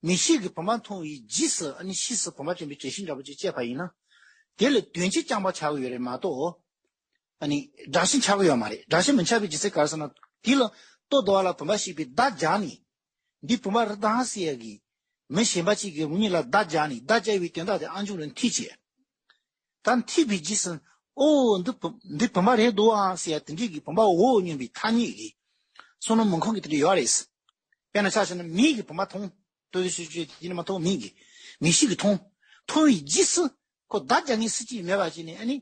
མིག་ཤེས་ཀྱིས་བུམ་པ་མཐོང་བའི་རྗེས་སུ་ཨ་ནི་ཕྱིས་སུ་བུམ་པ་དྲན་པའི་དྲན་ཤེས་འདྲ་པོ་ཅིག་སྐྱེས་པ་ཡིན་ན། དེ་ལ་དོན་སྤྱི་རྐྱང་པ་ཆགས་ཀྱི་ཡོད་རེད་མ་གཏོགས། ཨ་ནི་སྒྲ་སྤྱི་ཆགས་ཀྱི་ཡོད་མ་རེད། སྒྲ་སྤྱི་མི་ཆགས་པའི་རྒྱུ་མཚན་ག་རེ་ཟེར་ན། དེ་ལ་ལྟོ་ཟ་བ་ལ་བུམ་པ་ཤེས་པའི་བརྡ་སྦྱར་ནས། འདི་བུམ་པ་རེད་ད་ཟེར་ཡ་གི། མི་གཞན་པ་ཅིག་གིས་རང་ཉིད་ལ་བརྡ་སྦྱར་ནས། བརྡ་སྦྱར་བའི་དོན་དག་དེ་ཨ་མཆོག་ལ་འཐད་བྱས། ད་འཐད་པའི་རྗེས་སུ། ཨོ། འདི་བུ་འདི་བུམ་པ་རེད་འདུག་ཨང་ཟེར་ཡ་དེ་འདྲས་ཀྱི་བུམ་པ་འོ་སྙམ་པའི་ཐ་སྙད་ཀྱི་བསམ་བློ་མི་འཁོར་མཁན་དེ་འདྲ་ཡོད་རེད། དཔེར་ན་ཆ་བཞག་ན་མིག་གིས་བུམ་པ་མཐོང་། ལྟོ་ཟ་ཤུ་ཤུ་དེ་ནི་མ་མཐོང་། མིག་གིས། མིག་ཤེས་ཀྱིས་མཐོང་། མཐོང་བའི་རྗེས་སུ་ཁོ་བརྡ་སྦྱར་མཁན་སུ་གཅིག་མེད་པ་བྱས་ནས་ཨ་ནི།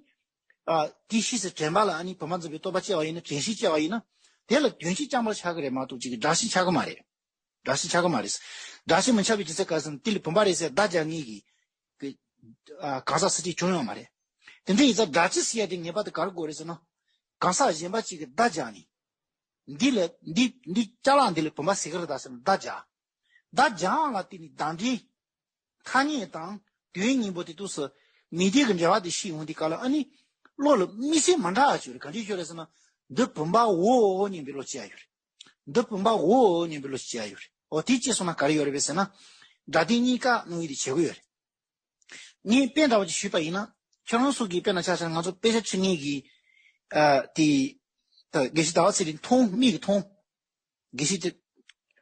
ཨ། དེ་ཕྱིས་སུ་དྲན་པ་ལ་ཨ་ནི་བུམ་པ་འཛིན་པའི་རྟོག་པ་སྐྱེ་བ་ཡིན་ན། དྲན་ཤེས་སྐྱེ་བ་ཡིན་ན། དེ་ལ་དོན་སྤྱི་རྐྱང་པ་ཆགས་ཀྱི་རེད་མ་གཏོགས་ཅིག་གི་སྒྲ་སྤྱི་ཆགས་ཀྱི་མ་རེད། སྒྲ་སྤྱི་ཆགས་ཀྱི་མ་རེད། སྒྲ་སྤྱི་མི་ཆགས་པའི་རྒྱུ་མཚན་ག་རེ་ཟེར་ན། དེ་ལ་བུམ་པ་རེད་ཟེར་བརྡ་སྦྱར་མཁན་གྱི་གི་ཨ། གང་ཟག་སུ་གཅིག་བྱུང་ཡོད་མ་རེད། དེ་འདྲ་ཡིན་ཙང་སྒྲ་སྤྱི་ཟེར་ཡ་དེ་ངེས་པར་དུ་ག་རེ་དགོས་རེད་ཟེར་ན། གང་ཟག་གཞན་པ་གཅིག་གིས་བརྡ་སྦྱར་ནས། འདི་ལ་འདི་འདི་ཅ་ལག་འདི་ལ་བུམ་པ་ཟེར་གི་རེད་ད་ཟེར་ནས་བརྡ་སྦྱར། བརྡ་སྦྱར་བ་ལ་བརྟེན་ནས་བརྡ་འདྲེན། ཐ་སྙད་དང་དོན་གཉིས་པོ་དེ་དུས་སུ་མི་སྡེ་གི་འབྲེལ་བ་དེ་ཤེས་ཡོང་དུས་སྐབས་ལ་ཨ་ནི། བློ་ལ་དམིགས་བསལ་མི་འདྲ་བ་ཅིག་ཡོད་རེད། ག་འདྲ་ཅིག་ཡོད་རེད་ཟེར་ན། འདི་བུམ་པའོ་སྙམ་པའི་བློ་སྐྱེ་ཡ་ཡོད་རེད། འདི་བུམ་པའོ་སྙམ་པའི་བློ་སྐྱེ་ཡ་ཡོད་རེད། འོ་དེ་སྐྱེས་སོང་ན་ག་རེ་ཡོད་རེད་པས་ཟེར་ན། སྒྲ་དོན་གཉིས་ཀ་སྣང་ཡུལ་དེ་བྱེད་དགོས་ཡོད་རེད། ངས་དཔེ་འདྲ་བ་ཅིག་ཞུས་པ་ཡིན་ན། ཁྱོད་རང་ཚོ་གིས་དཔེར་ན་ཆ་བཞག་ན་ང་ཚོ་དཔེ་ཆ་འཁྲིད་མཁན་གྱི། ཨ། དེ། ད་དགེ་བཤེས་ཟླ་བ་ཚེ་རིང་མཐོང་། མིག་གིས་མཐོང་། དགེ་བཤེས་དེ་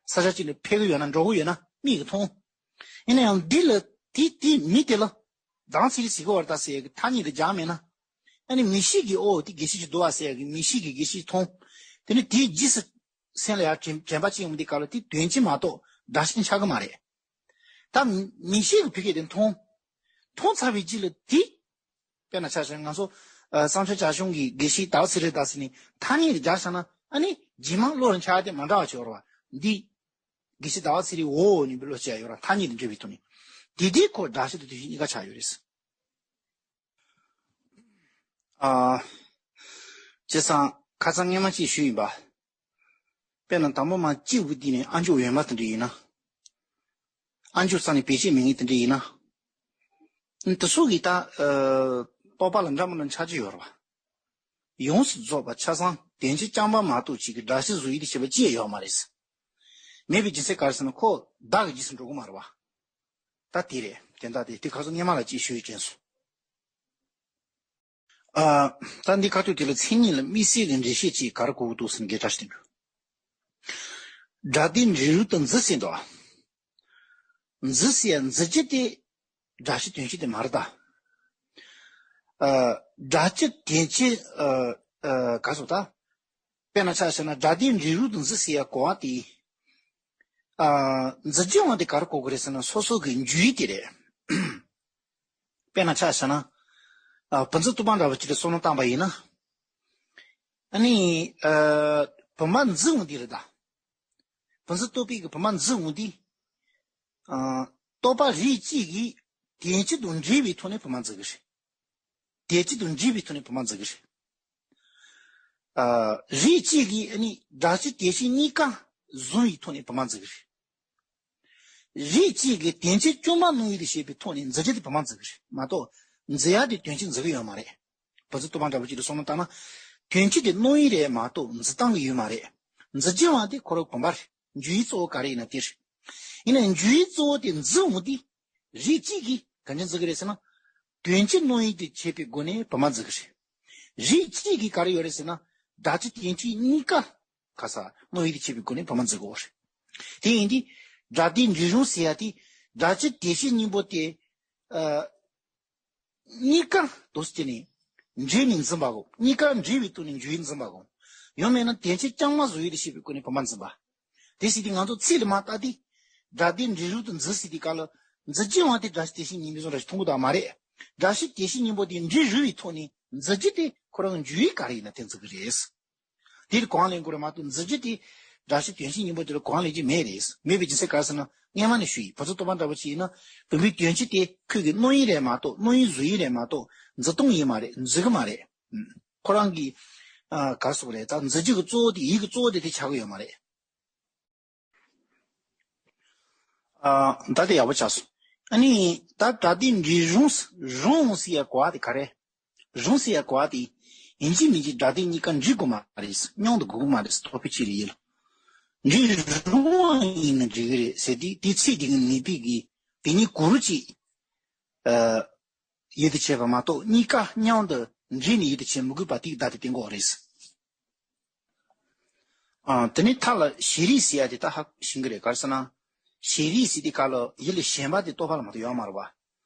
ས་ཆ་གཅིག་ནས་ཕེབས་ཀྱི་ཡོད་ན། འགྲོ་གི་ཡོད་ན་མིག་གིས་མཐོང་། ཡིན་ན་ཡང་འདི་ལ་དེ་དེ་མི་དེ་ལ་ཟླ་བ་ཚེ་རིང་ཟེར་གི་ཡོད་རེད་ད་ཟེར་ཡ་གི་ཐ་སྙད་དེ་སྦྱར་མེད་ན། ཨ་ནི་མིག་ཤེས་ཀྱིས་ཨོ་དེ་དགེ་བཤེས་ཅིག་འདུག་ཨ་ཟེར་ཡ་གི། མིག་ཤེས་ཀྱིས་དགེ་བཤེས་མཐོང་། དེ་ནི་དེའི་རྗེས་སུ་སེམས་ལ་ཡར་དྲན་དྲན་པ་སྐྱེ་ཡོང་དུས་སྐབས་ལ་དེ་དོན་སྤྱི་མ་གཏོགས་སྒྲ་སྤྱི་ཆགས་ཀྱི་མ་རེད། ད་མིག་ཤེས་ཀྱིས་བོད་སྐད་དེ་མཐོང་། མཐོང་ཚར་བའི་རྗེས་ལ་དེ། དཔེར་ན་ཆ་བཞག་ན་ང་ཚོ། ཨ། བསམ་འཆར་བྱ་གཞུང་གི་དགེ་བཤེས་ཟླ་བ་ཚེ་རིང་ད་ཟེར་ནས་ཐ་སྙད་དེ་སྦྱར་བཞག་ན། ཨ་ནི་རྗེས་མ་བློ་ལ་འཆར་ཡ་དེ་མི་འདྲ་བ་ཅིག་ཡོད་རེད་པ། འདི་དགེ་བཤེས་ཟླ་བ་ཚེ་རིང་འོ་སྙམ་པའི་བློ་སྐྱེ་ཡ་ཡོད་རེད། ཐ་སྙད་དེ་འབྲེལ་བའི་ཐོག་ནས། དེ་དེ་ཁོ་སྒྲ་སྤྱི་དང་དོན་སྤྱི་གཉིས་ཀ་ཆགས་ཡོད་རེད། ཨ། བྱས་ཙང་ཁ་སང་སྔོན་མ་ཅིག་ཞུས་ཡིན་པ། དཔེར་ན་དང་པོ་མ་གཅིག་པུ་འདི་ནས་ཨ་མཆོག་འོད་མ་དེ་འདྲ་ཡིན་ན། ཨ་མཆོག་རྩ་ནས་བེད་སྤྱད་མེད་མཁན་དེ་འདྲ་ཡིན་ན། དེ་ཚོ་གིས་ད། ཨ། རྟོག་པ་ལ་འདྲ་མི་འདྲ་འཆར་གྱི་ཡོད་རེད་པ། ཡོངས་སུ་རྫོགས་པ་ཆ་ཚང་དོན་སྤྱི་རྐྱང་པ་མ་གཏོགས་ཅིག་གི་སྒྲ་སྤྱི་བཟོ་ཡུལ་དུ་བྱེད་པ་ཅི་ཡང་ཡོད་མ་རེད། མེད་པའི་རྒྱུ་མཚན་ག་རེ་ཟེར་ན། ཁོ་བརྡ་གི་རྗེས་སུ་འགྲོ་གི་མ་རེད་པ། ད་དེ་རེད། དོན་དག་དེ་དེ་ཁ་སང་སྔོན་མ་ལ་ཅིག་ཞུས་དྲན་སོང་། ཨ། ད་འདི་ཁ་ཐུག་དེ་ལ་མཚན་ཉིད་ལ་དམིགས་བསལ་གྱི་འགྲེལ་བཤད་ཅིག་ག་རེ་དགོས་ཀྱི་འདུག་ཟེར་ན། འགལ་ཟླ་ཞིག་འདུག་སྒྲ་དོན་འབྲས་རུས་དང་འཛིན་ཟེར་འདུག་འཛིན་ཟེར་ཡ་འཛིན་རྒྱུ་དེ་སྒྲ་སྤྱི་དོན་སྤྱི་དེ་མ་རེད་ད། ཨ། སྒྲ་སྤྱི་དོན་སྤྱི། ཨ། ཨ། ག་སོགས་ད། དཔེར་ན་ཆ་བཞག་ན་སྒྲ་དོན་འབྲས་རུས་དང་འཛིན་ཟེར་ཡ་གོ་བ་དེ། ཨ། འཛིན་རྒྱུ་བ་དེ་ག་རེ་གོ་དགོས་རེད་ཟེར་ན། སོ་སོ་གི་འཇུག་ཡུལ་དེ་རེད། དཔེར་ན་ཆ་བཞག་ན། ཨ། བུམ་འཛིན་རྟོག་པ་འདྲ་བ་ཅིག་ལ་བསམ་བློ་བཏང་པ་ཡིན་ན། ཨ་ནི། ཨ། བུམ་པ་འཛིན་འོང་དེ་རེད་ད། བུམ་འཛིན་རྟོག་པའི་གི་བུམ་པ་འཛིན་འོང་དེ། ཨ། རྟོག་པ་རིགས་གཅིག་གིས་དོན་སྤྱི་དང་འབྲེལ་བའི་ཐོག་ནས་བུམ་པ་འཛིན་གི་རེད། དོན་སྤྱི་དང་འབྲེལ་བའི་ཐོག་ནས་བུམ་པ་འཛིན་གི་རེད། ཨ། རིགས་གཅིག་གིས་ཨ་ནི་སྒྲ་སྤྱི་དོན་སྤྱི་གཉིས་ཀ་བཟུང་བའི་ཐོག་ནས་བུམ་པ་འཛིན་གི་རེད། རིགས་གཅིག་གིས་དོན་སྤྱི་བཅོས་མ་སྣང་ཡུལ་དུ་བྱེད་པའི་ཐོག་ནས་འཛིན་རྒྱུ་དེ་བུམ་པ་འཛིན་གི་རེད་མ་གཏོགས། འཛིན་ཡ་དེ་དོན་སྤྱི་འཛིན་གི་ཡོད་མ་རེད། བུམ་འཛིན་རྟོག་པ་འདྲ་བོ་ཅིག་ལ་བསམ་བློ་བཏང་ན། དོན་སྤྱི་དེ་སྣང་ཡུལ་རེད་མ་གཏོགས་འཛིན་སྟངས་ཀྱི་ཡུལ་མ་རེད། འཛིན་རྒྱུ་བ་དེ་ཁོ་རང་བུམ་པ་རེད། འཇུག་ཡུལ་གཙོ་བོ་ག་རེ་ཡིན་ན་དེ་རེད། ཡིན་ན་ཡང་འཇུག་ཡུལ་གཙོ་བོ་དེ་འཛིན་འོང་དུས། རིགས་གཅིག་གིས་ག་འདྲ་འཛིན་གི་རེད་ཟེར་ན། དོན་སྤྱི་སྣང་ཡུལ་དུ་བྱེད་པའི་སྒོ་ནས་བུམ་པ་འཛིན་གི་རེད། རིགས་གཅིག་གིས་ག་རེ་ཡོད་རེད་ཟེར་ན། སྒྲ་སྤྱི་དོན་སྤྱི་གཉིས་ཀ། ག་ས་སྣང་ཡུལ་དུ་བྱེད་པའི་སྒོ་ནས་བུམ་པ་འཛིན་དགོས་པ་རེད། དེ་ཡིན་དུས། སྒྲ་དོན་འབྲས་རུས་ཟེར་ཡ་དེ། སྒྲ་སྤྱི་དོན་སྤྱི་གཉིས་པོ་དེ། ཨ། གཉིས་ཀ་དོ་སི་དེ་ནས་འབྲེལ་ནས་འཛིན་པ་གོ། གཉིས་ཀ་འབྲེལ་བའི་སྟེང་ནས་འཇུག་ཡུལ་འཛིན་པ་གོ། ཡང་མིན་ན་དོན་སྤྱི་རྐྱང་མ་བཟོ་ཡུལ་དུ་བྱེད་པའི་སྒོ་ནས་བུམ་པ་འཛིན་པ། དེ་སྲིད་དེ་ང་ཚོ་ཚིག་ལ་མ་བལྟ་སྟེ། སྒྲ་དོན་འབྲས་རུས་དང་འཛིན་ཟེར་དུས་སྐབས་ལ། འཛིན་རྒྱུ་བ་དེ་སྒྲ་སྤྱི་དོན་སྤྱི་གཉིས་པོ་བཟོ་འདྲ་ཞིག་མཐོང་གི་འདུག་མ་རེད། སྒྲ་སྤྱི་དོན་སྤྱི་གཉིས་པོ་དེ་འབྲེལ་རུས་པའི་ཐོག་ནས་འཛིན་རྒྱུ་དེ་ཁོ་རང་འཇུག་ཡུལ་ག་རེ་ཡིན་ན་དེ་འཛིན་གི་རེད། དེར་གོ་བ་ལེན་དགོས་རེད་མ་གཏོགས་འཛིན་རྒྱུ་དེ། སྒྲ་སྤྱི་དོན་སྤྱི་གཉིས་པོ་དེ་ལ་གོ་བ་ལེན་རྒྱུ་མེད་རེད། མེད་པའི་རྒྱུ་མཚན་ག་རེ་ཟེར་ན། སྔོན་མ་ནས་ཞུས་ཡིན། བུམ་འཛིན་རྟོག་པ་འདྲ་བོ་ཅིག་ཡིན་ན། བུམ་པའི་དོན་སྤྱི་དེ་ཁོའི་གི་སྣང་ཡུལ་རེད་མ་གཏོགས་སྣང་ཡུལ་བཟོ་ཡུལ་རེད་མ་གཏོགས་འཛིན་སྟངས་ཡིན་མ་རེད། འཛིན་གི་མ་རེད། ཁོ་རང་གི། ཨ། ག་རེ་ཟེར་དགོས་རེད། ད་འཛིན་རྒྱུ་གི་གཙོ་བོ་དེ། ཡུལ་གྱི་གཙོ་བོ་དེ་དེ་ཆགས་ཀྱི་ཡོད་མ་རེད། ཨ། ད་དེ་ཡག་པོ་ཆགས་སོང་། ཨ་ནི་ད་སྒྲ་དེ་འབྲི་རུང་རུང་ཟེར་ཡ་གོ་བ་དེ་ག་རེ། རུང་ཟེར་ཡ་གོ་བ་དེ་ཡིན་གཅིག་མིན་གཅིག་སྒྲ་དེ་གཉིས་ཀ་འབྲི་དགོས་མ་རེད། མཉམ་དུ་དགོས་མ་རེད། ཐོག་ཕི་ཅི་རེད་ཡིན་ལ། འབྲི་རུང་བ་ཡིན་ན་འགྲིག་གི་རེད་ཟེར་དུས་དེ་ཚིག་དེ་གི་ནུས་པའི་གི་དེ་གཉིས་གུ་རུ་གཅིག་ཨ། ཡིད་དུ་བྱེད་པ་མ་གཏོགས་གཉིས་ཀ་མཉམ་དུ་འབྲི་ནས་ཡིད་དུ་བྱེད་མི་དགོས་པ་དེ་གི་བརྡ་དེ་བསྟན་གོ་རེད། ཨ། དེ་ནས་མཐའ་ལ་ཞེ་རིགས་ཟེར་ཡ་དེ་ད་ཧ་ཤེས་ཀྱི་རེད། ག་རེ་ཟེར་ན། ཞེ་རིགས་ཟེར་དེ་ག་ལ་ཡིད་ལ་ཞེན་པ་དེ་རྟོག་པ་ལ་མ་གཏོགས་ཡོད་མ་རེད་བ།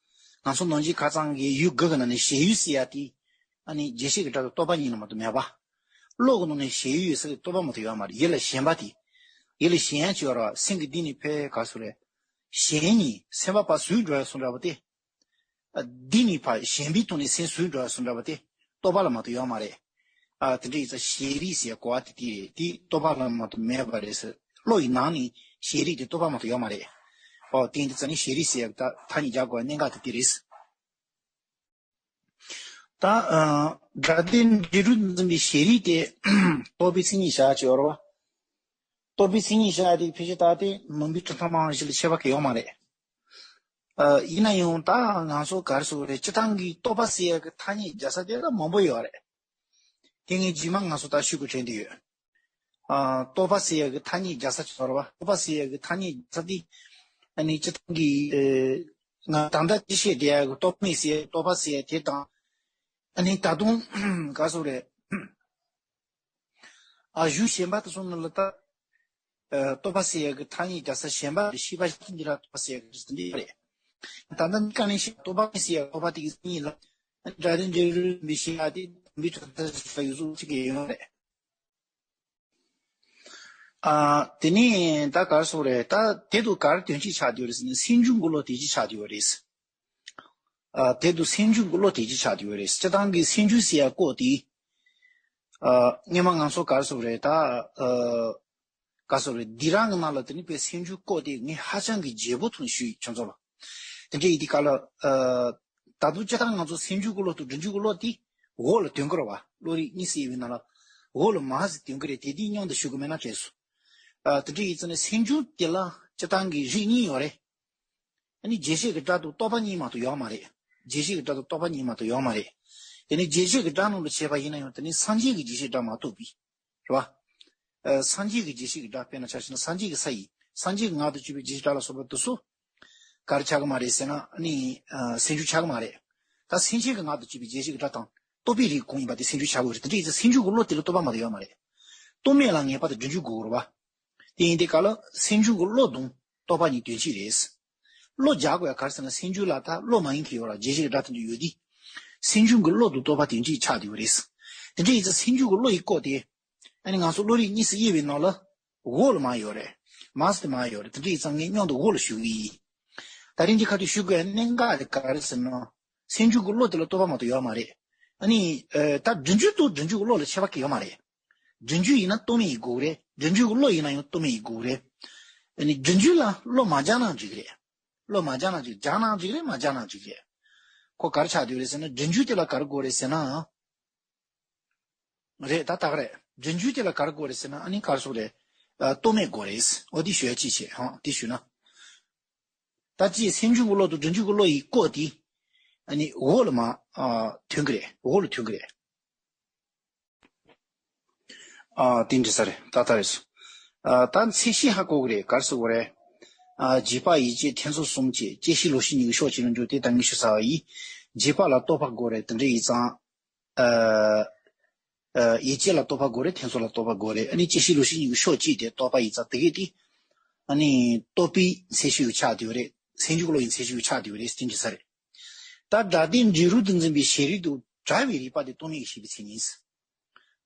ང་ཚོ་ནང་ཆོས་ཁ་ཚང་གི་ཡུལ་དགུ་གི་ནང་ནས་ཞེ་ཡུལ་ཟེར་ཡ་དེ། ཨ་ནི་རྗེས་ཤེས་ཀྱི་སྒྲ་དང་རྟོག་པ་གཉིས་ལ་མ་གཏོགས་མེད་པ། བློ་གི་ནང་ནས་ཞེ་ཡུལ་ཟེར་དེ་རྟོག་པ་མ་གཏོགས་ཡོད་མ་རེད། ཡིད་ལ་ཞེན་པ་དེ། ཡིད་ལ་ཞེན་ཡ་ཅིག་ཡོད་རེད་བ། སེམས་ཀྱི་གཏིང་ནས་ཕར་ག་རེ་ཟེར་རེད། ཞེན་ནས་སེམས་པ་ཕར་ཟུག་འགྲོ་ཡ་སོང་འདྲ་བོ་དེ། འདི་ནི་ཕར་ཞེན་པའི་ཐོག་ནས་སེམས་ཟུག་འགྲོ་བ་སོང་འདྲ་བ་དེ་རྟོག་པ་ལ་མ་གཏོགས་ཡོད་མ་རེད། ཨ། དེ་འདྲ་ཡིན་ཙང་ཞེ་རིགས་ཟེར་གོ་བ་དེ་དེ་རེད། དེ་རྟོག་པ་ལ་མ་གཏོགས་མེད་པ་རེད་ཟེར། བློ་ཡི་ནང་ནས་ཞེ་རིགས་དེ་རྟོག་པ་མ་གཏོགས་ཡོད་མ་རེད། ཨོ། དེ་འདི་ཙང་ནི་ཞེ་རིགས་ཟེར་ད་ཐ་སྙད་རྒྱག་དགོས་པའི་གནད་འགག་དེ་དེ་རེད། ད། ཨ། སྒྲ་དོན་འབྲི་རུང་འཛིན་པའི་ཞེ་རིགས་དེ་རྟོག་པའི་མཚན་ཉིད་བཞག་ཅིག་ཡོད་རེད་བ། རྟོག་པའི་མཚན་ཉིད་བཞག་དེ་ཕལ་ཆེར་ད་དེ་ནང་པའི་གྲུབ་མཐའ་མང་བཞི་ལ་ཁྱད་པར་གང་ཡང་ཡོད་མ་རེད། ཨ། ཡིན་ན་ཡང་ད་ང་ཚོ་ག་རེ་ཟེར་དགོས་རེད། སྤྱིར་བཏང་གི་རྟོག་པ་ཟེར་ཡག་གི་ཐ་སྙད་རྒྱག་ས་དེ་ལ་མང་པོ་ཡོད་རེད། དེ་ངས་རྗེས་མ་ང་ཚོ་ད་ཞུ་དགོས་དྲན་གྱི་ཡོད། ཨ། རྟོག་པ་ཟེར་ཡག་གི་ཐ་སྙད་རྒྱག་ས་ཅིག་ཡོད་རེད་བ། རྟོག་པ་ཟེར་ཡག་གི་ཐ་སྙད་རྒྱག་ས་དེ། ཨ་ནི་སྤྱིར་བཏང་གི། ཨ། ང་ད་ལྟ་ཅི་བཤད་བསྡད་ཡག་གི་རྟོག་མེད་ཟེར་ཡག་རྟོག་པ་ཟེར་ཡག་དེ་དང་། ཨ་ནི་ད་དུང་ག་རེ་ཟེར་དགོས་རེད། ཨ། གཞུང་གཞན་པ་དེ་ཚོ་ནང་ལ་ད། ཨ། རྟོག་པ་ཟེར་ཡག་གི་ཐ་སྙད་རྒྱག་ས་གཞན་པ་རེད། ཤེས་པ་ཤེས་འདི་ལ་རྟོག་པ་ཟེར་ཡག་གི་དེ་འདྲ་རེད། ད་ལྟ་འདི་ག་ནས་ཤེས། རྟོག་པ་མེད་ཟེར་ཡག་རྟོག་པ་དེ་གི་མཚན་ཉིད་ལ་སྒྲ་དོན་འབྲི་རུང་འཛིན་པའི་ཞེ་རིགས་དེ་དམ་པའི་གྲུབ་མཐའ་ཞེས་པ་ཡོད་ཚུལ་གཅིག་གི་ཡོད་རེད། ཨ། དེ་ནས་ད་ག་རེ་ཟེར་དགོས་རེད། ད་དེ་དུ་ག་རེ་དོན་གཅིག་ཆགས་བསྡད་ཡོད་རེད་ཟེར་ན། སེམས་བྱུང་གི་བློ་དེ་གཅིག་ཆགས་བསྡད་ཡོད་རེད། ཨ། དེ་དུ་སེམས་བྱུང་གི་བློ་དེ་གཅིག་ཆགས་བསྡད་ཡོད་རེད། སྤྱིར་བཏང་གི་སེམས་བྱུང་ཟེར་ཡག་སྐོར་དེ། ཨ། སྔོན་མ་ང་ཚོ་ག་རེ་ཟེར་དགོས་རེད། ད། ཨ། ག་རེ་ཟེར་དགོས་རེད། འདི་རང་གི་ནང་ལ་དེ་ནི་དཔེ་སེམས་བྱུང་སྐོར་དེ་ངས་ཧ་ཅང་གི་རྒྱས་པོ་ཐོག་ནས་ཞུས་ཡོད་ཁྱོད་ཚོ་ལ། དེ་འདྲ་ཡིན་དུས་ག་ལ། ཨ། ད་དུང་སྤྱིར་བཏང་ང་ཚོ་སེམས་བྱུང་གི་བློ་དང་སྒྲིབ་བྱུང་གི་བློ་དེ་འོག་ལ་དོན་གྱི་རེད་བ། བློ་རིག་གཉིས་ཟེར་བའི་ནང་ལ་འོག་ལ་མ་ཟེར་དོན་གྱི་རེད། དེ་དེའི་མཉམ་དུ་ཞུ་གི་མེད་ན་དྲན་སོང་། ཨ། དེ་འདྲ་ཡིན་ཙང་ནས་སེམས་བྱུང་དེ་ལ་སྤྱིར་བཏང་གི་རིགས་གཉིས་ཡོད་རེད། ཨ་ནི་རྗེས་ཤེས་ཀྱི་སྒྲ་དང་རྟོག་པ་གཉིས་མ་གཏོགས་ཡོད་མ་རེད། རྗེས་ཤེས་ཀྱི་སྒྲ་དང་རྟོག་པ་གཉིས་མ་གཏོགས་ཡོད་མ་རེད། དེ་ནས་རྗེས་ཤེས་ཀྱི་སྒྲ་ནང་ལ་བྱས་པ་ཡིན་ན་ཡང་དེ་ནི་སངས་རྒྱས་ཀྱི་རྗེས་ཤེས་སྒྲ་མ་གཏོགས་པའི། རེད་བ། ཨ། སངས་རྒྱས་ཀྱི་རྗེས་ཤེས་ཀྱི་སྒྲ་དཔེར་ན་ཆ་བཞག་ན་སངས་རྒྱས་ཀྱི་ས་ཡིན། སངས་རྒྱས་ཀྱི་ངག་ཏུ་གྱུར་པའི་རྗེས་ཤེས་སྒྲ་ལ་སོགས་པ་དེ་ཚོ་ག་རེ་ཆགས་ཀྱི་མ་རེད་ཟེར་ན། ཨ་ནི། ཨ། སེམས་བྱུང་ཆགས་ཀྱི་མ་རེད། ད་སེམས་ཅན་གྱི་ངག་ཏུ་གྱུར་པའི་རྗེས་ཤེས་ཀྱི་སྒྲ་དང་རྟོག་པའི་རིགས་གང་ཡིན་པ་དེ་སེམས་བྱུང་ཆགས་དགོས་རེད། དེ་འདྲ་ཡིན་ཙང་སེམས་བྱུང་གི་བློ་དེ་ལ་རྟོག་པ་མ་གཏོགས་ཡོད་མ་རེད། རྟོག་མེད་ལ་ངེས་པར་དུ་སྒྲིབ་བྱུང་དགོས་རེད་བ། དེ་ཡིན་དུས་ག་ལ་སེམས་བྱུང་གི་བློ་དང་རྟོག་པ་གཉིས་དོན་གཅིག་རེད། བློ་རྒྱག་དགོས་ཡ་ག་རེ་ཟེར་ན། སེམས་བྱུང་ལ་ད་བློ་མ་ཡིན་མཁན་ཡོད་ར། རྗེས་ཤེས་ཀྱི་སྒྲ་དེ་འདྲ་ཡོད་དུས། སེམས་བྱུང་གི་བློ་དང་རྟོག་པ་དོན་གཅིག་ཆགས་བསྡད་ཡོད་རེད། དེ་འདྲ་ཡིན་ཙང་སེམས་བྱུང་གི་བློ་ཡི་སྐོར་དེ། ཨ་ནི་ང་ཚོ་བློ་རིག་གཉིས་སུ་དབྱེ་བའི་ནང་ལ་འོག་ལ་མར་ཡོད་རེད། མར་ཟེར་དེ་མར་ཡོད་རེད། དེ་འདྲ་ཡིན་ཙང་ངས་མཉམ་དུ་འོག་ལ་ཞུ་གི་ཡིན། ད་རིང་འདི་ཁ་ཐུག་ཞུ་དགོས་ཡ་གནད་འགག་དེ་ག་རེ་ཟེར་ན། སེམས་བྱུང་གི་བློ་དེ་ལ་རྟོག་པ་མ་གཏོགས་ཡོད་མ་རེད། ཨ་ནི། ཨ། ད་སྒྲིབ་བྱུང་དང་སྒྲིབ་བྱུང་གི་བློ་ལ་ཁྱད་པར་གང་ཡང་ཡོད་མ་རེད། སྒྲིབ་བྱུང་ཡིན་ན་རྟོག་མེད་ཡིན་དགོས་རེད། སྒྲིབ་བྱུང་གི་བློ་ཡིན་ན་ཡང་རྟོག་མེད་ཡིན་དགོས་རེད། ཨ་ནི་སྒྲིབ་བྱུང་ལ་བློ་མ་སྦྱར་ན་འགྲིག་གི་རེད། བློ་མ་སྦྱར་ན་འགྲིག་སྦྱར་ན་འགྲིག་གི་རེད། མ་སྦྱར་ན་འགྲིག་གི་རེད། ཁོ་ག་རེ་ཆགས་བསྡད་ཡོད་རེད་ཟེར་ན། སྒྲིབ་བྱུང་དེ་ལ་ག་རེ་དགོས་རེད་ཟེར་ན། རེད། ད་ད་ག་རེད། སྒྲིབ་བྱུང་དེ་ལ་ག་རེ་དགོས་རེད་ཟེར་ན། ཨ་ནི་ག་རེ་ཟེར་དགོས་རེད། ཨ། རྟོག་མེད་དགོས་རེད། འོ་དེ་ཞུ་ཡ་ཅིག་བྱེད་ཧང་། དེ་ཞུ་ན། ད་ཅི་སེམས་བྱུང་གི་བློ་དང་སྒྲིབ་བྱུང་གི་བློ་ཡི་སྐོར་དེ། ཨ་ནི་འོག་ལ་མར། ཨ། ཐོན་གྱི་རེད། འོག་ལ་ཐོན་གྱི་རེད། ཨ། དེ་འདྲ་ས་རེད། ད་ལྟ་རེད་སོ། ཨ། ད་མཚན་གཞི་ཧ་གོ་གི་རེད། ག་རེ་ཟེར་དགོས་རེད། ཨ། རྗེས་དཔག་ཡིད་བྱེད་ཐེ་ཚོམ་གསུམ་བཅས་བཅད་ཤེས་ལོག་ཤེས་གཉིས་ཀྱི་ཕྱོགས་གཅིག་ལ་འཇོག་སྟེ་ད་ངས་ཞུས་ཚར་བ་ཡིན། རྗེས་དཔག་ལ་རྟོག་པ་དགོས་རེད། དེ་འདྲ་ཡིན་ཙང་། ཨ། ཨ། ཡིད་བྱེད་ལ་རྟོག་པ་དགོས་རེད། ཐེ་ཚོམ་ལ་རྟོག་པ་དགོས་རེད། ཨ་ནི་བཅད་ཤེས་ལོག་ཤེས་གཉིས་ཀྱི་ཕྱོགས་གཅིག་དེ་རྟོག་པ་ཡིན་ཙང་དེ་གས་དེ། ཨ་ནི་རྟོག་པའི་མཚན་གཞི་ཆགས་བསྡད་ཡོད་རེད། སེམས་བྱུང་གི་བློ་ཡི་མཚན་གཞི་ཆགས་བསྡད་ཡོད་རེད། དེ་འདྲ་ས་རེད། ད་སྒྲ་དོན་འབྲི་རུང་དུ་འཛིན་པའི་ཞེ་རིགས་དང་བྲལ་བའི་རིག་པ་དེ་རྟོག་མེད་ཀྱིས་ཤེས་པའི་མཚན་ཉིད།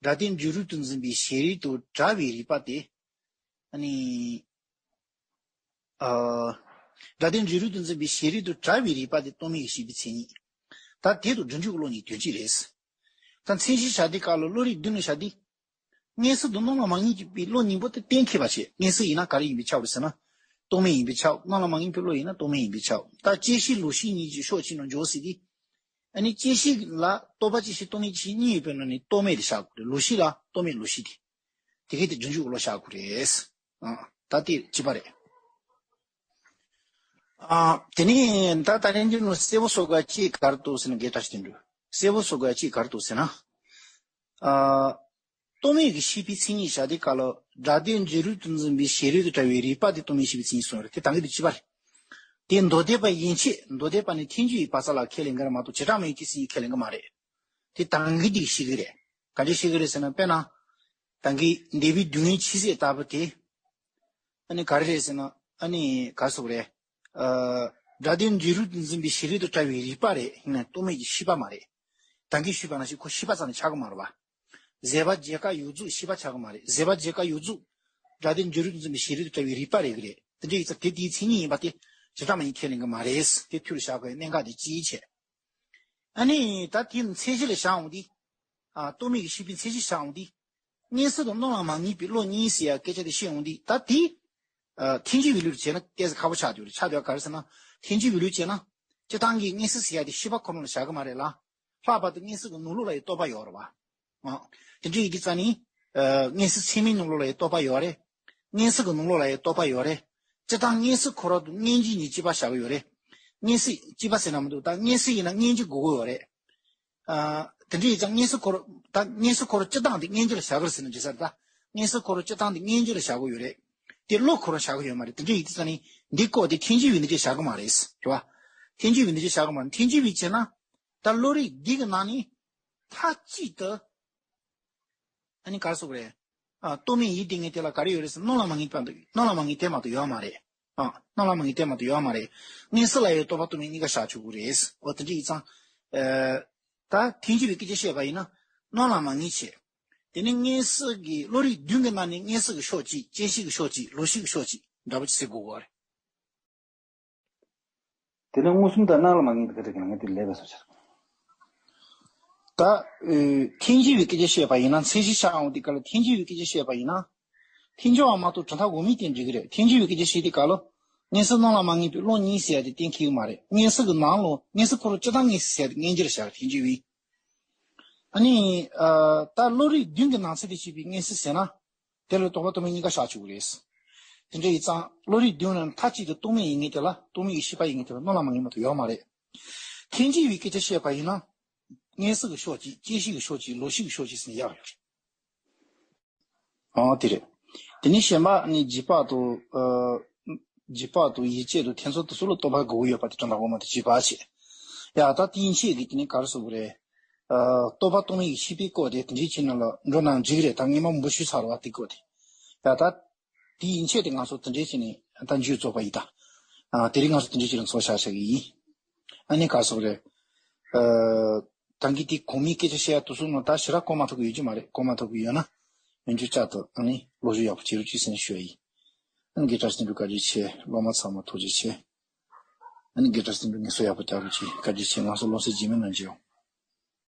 སྒྲ་དོན་འབྲི་རུང་དུ་འཛིན་པའི་ཞེ་རིགས་དང་བྲལ་བའི་རིག་པ་དེ། ཨ་ནི། ཨ། སྒྲ་དོན་འབྲི་རུང་དུ་འཛིན་པའི་ཞེ་རིགས་དང་བྲལ་བའི་རིག་པ་དེ་རྟོག་མེད་ཀྱིས་ཤེས་པའི་མཚན་ཉིད། ད་དེ་དང་སྒྲིབ་བྱུང་གི་བློ་གཉིས་དོན་གཅིག་རེད། ད་མཚན་གཞི་བཞག་དུས་སྐབས་ལ་བློ་རིག་བདུན་ལ་བཞག་དུས། མངོན་སུམ་དང་རྣམ་ལ་མ་ངེས་པའི་བློ་གཉིས་པོ་དེ་གཏན་འཁེལ་བ་བྱེད། མངོན་སུམ་ཡིན་ན་ག་རེ་ཡིན་པས་ཁྱབ་རེད་ཟེར་ན། རྟོག་མེད་ཡིན་པས་ཁྱབ། རྣམ་ལ་མ་ངེས་པའི་བློ་ཡིན་ན་རྟོག་མེད་ཡིན་པས་ཁྱབ། ད་བཅད་ཤེས་ལོག་ཤེས་གཉིས་ཀྱི་ཕྱོགས་གཅིག་ནང་འཇོག་ཟེར་དུས། ཨ་ནི་བཅད་ཤེས་ལ་རྟོག་པ་བཅད་ཤེས་རྟོག་མེད་བཅད་ཤེས་གཉིས་ཡོད་པའི་ནང་ནས་རྟོག་མེད་དེ་བཞག་དགོས་རེད། ལོག་ཤེས་ལ་རྟོག་མེད་ལོག་ཤེས་དེ། དེ་གས་དེ་སྒྲིབ་བྱུང་གི་བློ་བཞག་དགོས་རེད། ཨ། ད་དེ་གཅིག་པ་རེད། ཨ། དེ་ནས་ད་ད་རིང་གི་ནང་གསལ་བོ་བཟོ་དགོས་ཅིག་ག་རེ་འདུག་ཟེར་ན། དགེ་བཀྲ་ཤིས་དོན་གྲུབ། གསལ་བོ་བཟོ་དགོས་ཅིག་ག་རེ་འདུག་ཟེར་ན། ཨ། རྟོག་མེད་ཀྱི་ཤེས་པའི་མཚན་ཉིད་བཞག་དུས་སྐབས་ལ། སྒྲ་དོན་འཛིན་རུས་དང་འཛིན་པའི་ཤེས་རིག་དང་བྲལ་བའི་རིག་པ་དེ་རྟོག་མེད་ཤེས་པའི་མཚན་ཉིད་གསུངས་ཡོད་རེད། དེ་ད་གིན་དེ་གཅིག་པ་རེད། དེ་མདོ་སྡེ་པ་ཡན་ཆད། མདོ་སྡེ་པ་ནི་ཐལ་འགྱུར་བའི་བག་ཆགས་ལ་ཁས་ལེན་གྱི་རེད་མ་གཏོགས་བྱེ་བྲག་སྨྲ་བའི་མཚན་ཉིད་ཁས་ལེན་གྱི་མ་རེད། དེ་ད་གིན་དེ་ཤེས་ཀྱི་རེད། ག་འདྲ་ཤེས་ཀྱི་རེད་ཟེར་ན། དཔེར་ན། ད་གིན་འདས་པའི་སྡུག་བསྔལ་ཆོས་ཟད་ལྟ་བུ་དེ། ཨ་ནི་ག་རེ་རེད་ཟེར་ན། ཨ་ནི་ག་རེ་ཟེར་དགོས་རེད། ཨ། སྒྲ་དོན་འཛིན་རུས་དང་འཛིན་པའི་ཤེས་རིག་དང་བྲལ་བའི་རིག་པ་རེད། ཡིན་ན་རྟོག་མེད་ཀྱི་ཤེས་པ་མ་རེད། ད་གིན་ཞུས་པ་ནང་བཞིན་ཁོ་ཤེས་པ་ཙམ་ནས་ཆགས་ཀྱི་མ་རེད་པ། ཟད་པ་བརྗེད་དཀའ་ཡོངས་རྫོགས་ཤེས་པ་ཆགས་ཀྱི་མ་རེད། ཟད་པ་བརྗེད་དཀའ་ཡོངས་རྫོགས་སྒྲ་དོན་འཛིན་རུས་དང་འཛིན་པའི་ཤེས་རིག་དང་བྲལ་བའི་རིག་པ་རེད་ཀྱི་རེད། དེ་འདྲ་ཡིན་ཙང་དེ་དེའི་མཚན་ཉིད་ཡིན་པ་དེ་བྱེ་བྲག་སྨྲ་བའི་མཚན་ཉིད་ཁས་ལེན་གྱི་མ་རེད། དེ་ཐུར་བཞག་དགོས་གནད་འགག་དེ་གཅིག་བྱས། ཨ་ནི་ད་དེའི་མཚན་གཞི་ལ་བཞག་འོང་དུས། ཨ། རྟོག་མེད་ཀྱི་ཤེས་པའི་མཚན་གཞི་བཞག་འོང་དུས། མངོན་སུམ་དང་སྣང་ལ་མ་ངེས་པའི་བློ་གཉིས་ཟེར་ཡ་སྐད་ཆ་དེ་བཤད་འོང་དུས། ད་དེ། ཨ། ཐལ་འགྱུར་བའི་ལུགས་བྱས་ན་ཏོག་ཙམ་ཁག་པོ་ཆགས་འདུག་རེད། ཆགས་འདུག་ག་རེ་ཟེར་ན། ཐལ་འགྱུར་བའི་ལུགས་བྱས་ན། སྤྱིར་བཏང་གི་མངོན་སུམ་ཟེར་ཡ་དེ་ཤེས་པ་ཁོ་རང་ལ་བཞག་གི་མ་རེད་ལ། ལྷག་པར་དུ་མངོན་སུམ་གྱི་ནང་ལོགས་ལ་ཡང་རྟོག་པ་ཡོད་རེད་པ། ཨ། དེ་འདྲ་ཡིན་དུས་ཙང་ནི། ཨ། མངོན་སུམ་ཚད་མའི་ནང་ལོགས་ལ་ཡང་རྟོག་པ་ཡོད་རེད། མངོན་སུམ་གྱི་ནང་ལོགས་ལ་ཡང་རྟོག་པ་ཡོད་རེད། སྤྱིར་བཏང་མངོན་སུམ་ཁོ་རང་དང་མངོན་རྗེས་གཉིས་གཅིག་པ་བཞག་གི་ཡོད་རེད། མངོན་སུམ་གཅིག་པ་ཟེར་ན་མི་འདུག་ད་མངོན་སུམ་ཡིན་ན་མངོན་རྗེས་དགོས་ཀྱི་ཡོད་རེད། ཨ། དེ་འདྲ་ཡིན་ཙང་མངོན་སུམ་ཁོ་རང་། ད་མངོན་སུམ་ཁོ་རང་སྤྱིར་བཏང་དེ་མངོན་རྗེས་ལ་བཞག་གི་རེད་ཟེར་ན་འགྲིག་ས་རེད་ད། མངོན་སུམ་ཁོ་རང་སྤྱིར་བཏང་དེ་མངོན་རྗེས་ལ་བཞག་གི་ཡོད་རེད། དེ་བློ་ཁོ་རང་བཞག་གི་ཡོད་མ་རེད། དེ་འདྲ་ཡིན་དུས་ཙང་ནི་འདི་སྐོར་དེ་ཐལ་འགྱུར་བའི་གནས་སྐབས་བཞག་གི་མ་རེད། རེད་བ། ཐལ་འགྱུར་བའི་གནས་སྐབས་བཞག་གི་མ་རེད། ཐལ་འགྱུར་བའི་བྱས་ན། ད་བློ་རིག་འདི་གི་ནང་ནས་མཐའ་གཅིག་ཏུ། ཨ་ནི་ག་རེ་ཟེར་དགོས་རེད། ཨ། རྟོག་མེད་ཡིན་དེ་ངེས་དེ་ལ་ག་རེ་ཡོད་རེད་ཟེར་ན། སྣང་ལ་མ་ངེས་པ་འདུག་སྣང་ལ་མ་ངེས་དེ་མ་གཏོགས་ཡོད་མ་རེད། ཨ། སྣང་ལ་མ་ངེས་དེ་མ་གཏོགས་ཡོད་མ་རེད། མངོན་སུམ་ལ་ཡང་རྟོག་པ་རྟོག་མེད་གཉིས་ཀ་བཞག་ཆོག་གི་རེད། འོ་དེ་འདྲ་ཡིན་ཙང་། ཨ། ད་ཐལ་འགྱུར་བའི་སྐད་ཆ་བཤད་པ་ཡིན་ན། སྣང་ལ་མ་ངེས་བྱས། དེ་ནས་མངོན་སུམ་གྱི་བློ་རིག་བདུན་གྱི་ནང་ནས་མངོན་སུམ་གྱི་ཕྱོགས་གཅིག་སྐྱེ་མཆེད་ཀྱི་ཕྱོགས་གཅིག་ལོག་ཤེས་ཀྱི་ཕྱོགས་གཅིག་འདྲ་པོ་ཅིག་ཟེར་དགོས་པ་རེད། དེ་ནས་མངོན་སུམ་དང་སྣང་ལ་མ་ངེས་པའི་སྐད་ཆ་གི་ནང་ནས་དེ་ལས་པའི་སོ་ཆར། ད། ཨེ། ཐལ་འགྱུར་བའི་སྐད་ཆ་བཤད་པ་ཡིན་ན། མཚན་གཞི་ཆགས་འོང་དུས་སྐབས་ལ་ཐལ་འགྱུར་བའི་སྐད་ཆ་བཤད་པ་ཡིན་ན། ཐལ་འགྱུར་བ་མ་གཏོགས་གྲུབ་མཐའ་དབུ་མའི་སྟེང་འགྲིག་གི་རེད། ཐལ་འགྱུར་བའི་སྐད་ཆ་བཤད་དུས་སྐབས་ལ། མངོན་སུམ་སྣང་ལ་མ་ངེས་པའི་བློ་གཉིས་ཟེར་ཡ་དེ་གཏན་འཁེལ་གི་མ་རེད། མངོན་སུམ་གྱི་ནང་ལོགས་མངོན་སུམ་ཁོ་རང་སྤྱིར་བཏང་མངོན་སུམ་ཟེར་ཡ་དེ་མངོན་གྱུར་བཞག་ཐལ་འགྱུར་བའི། ཨ་ནི། ཨ། ད་བློ་རིག་བདུན་གྱི་ནང་ཚན་དེ་བྱས་པའི་མངོན་སུམ་ཟེར་ན། དེ་ལ་རྟོག་པ་རྟོག་མེད་གཉིས་ཀ་བཞག་ཆོག་གི་རེད། དེ་འདྲ་ཡིན་ཙང་བློ་རིག་བདུན་ནང་མཐའ་གཅིག་ཏུ་རྟོག་མེད་ཡིན་ངེས་དེ་ལ། རྟོག་མེད་ཀྱི་ཤེས་པ་ཡིན་ངེས་དེ་ལ་སྣང་ལ་མ་ངེས་མ་གཏོགས་ཡོད་མ་རེད། ཐལ་འགྱུར་བའི་སྐད་ཆ་བཤད་པ་ཡིན་ན། མངོན་སུམ་གྱི་ཕྱོགས་གཅིག་སྐྱེ་མཆེད་ཀྱི་ཕྱོགས་གཅིག་ལོག་ཤེས་ཀྱི་ཕྱོགས་གཅིག་ཟེར་ནས་ཡོད་རེད། ཨོ་དེ་རེད། དེ་ནས་གཞན་པ་ནི་རྗེས་དཔག་ཏུ། ཨ། རྗེས་དཔག་ཏུ་ཡིད་དཔྱད་དུ་ཐེ་ཚོམ་དུ་སོགས་ལ་རྟོག་པ་དགོས་ཀྱི་ཡོད་པ་དེ་གྲུབ་མཐའ་དབུ་མ་དེ་རྗེས་དཔག་བྱེད། ཡ་ད་དེ་ཡན་ཆད་ཀྱི་དེ་ནི་ག་རེ་ཟེར་དགོས་རེད། ཨ། རྟོག་པ་རྟོག་མེད་ཀྱི་ཤེས་པའི་སྐོར་དེ་དེ་འདྲའི་ཕྱིར་ན་ལ་འགྲོ་ན་འགྲིག་རེད། ད་ངས་མ་མང་པོ་ཞུས་ཚར་བ་དེ་སྐོར་དེ། ཡ་ད། དེ་ཡན་ཆད་དེ་ང་ཚོ་དེ་འདྲའི་ཕྱིར་ནས་ད་མཇུག་རྫོགས་པ་ཡིན་ད། ཨ། དེ་རིང་ང་ཚོ་དེ་འདྲའི་ཕྱིར་ཚོགས་བཞག་བཞག་གི་ཡིན། ཨ་ནི་ག་རེ་ཟེར་དགོས་རེད། ཨ། ད་གིན་དེ་གོང་མའི་སྐད་ཆ་བཤད་ཡ་དེ་ཚོ་ནང་ད་ཞེ་དྲག་གོ་མ་ཐུབ་ཀྱི་ཡོད་ཀྱི་མ་རེད། གོ་མ་ཐུབ་ཀྱི་ཡོད་ན། མཇུག་བཅར་དུ་ཨ་ནི་ལོ་རྒྱུས་ཡག་པོ་བྱེད་རོགས་གྱིས་ཟེར་ནས་ཞུ་ཡ་ཡིན། ཨ་ནི་དགེ་བཀྲ་སེང་འབྲུག་བཀའ་དྲིན་ཆེ། སློབ་མ་ཚང་མ་ཐུགས་རྗེ་ཆེ། ཨ་ནི་དགེ་བཀྲ་སེང་འབྲུག་ངལ་གསོ་ཡག་པོ་རྒྱག་རོགས་གྱིས། བཀའ་དྲིན་ཆེ། ང་ཚོ་སློབ་གསོའི་རྗེས་མའི་ནང་མཇལ་ཡོང་།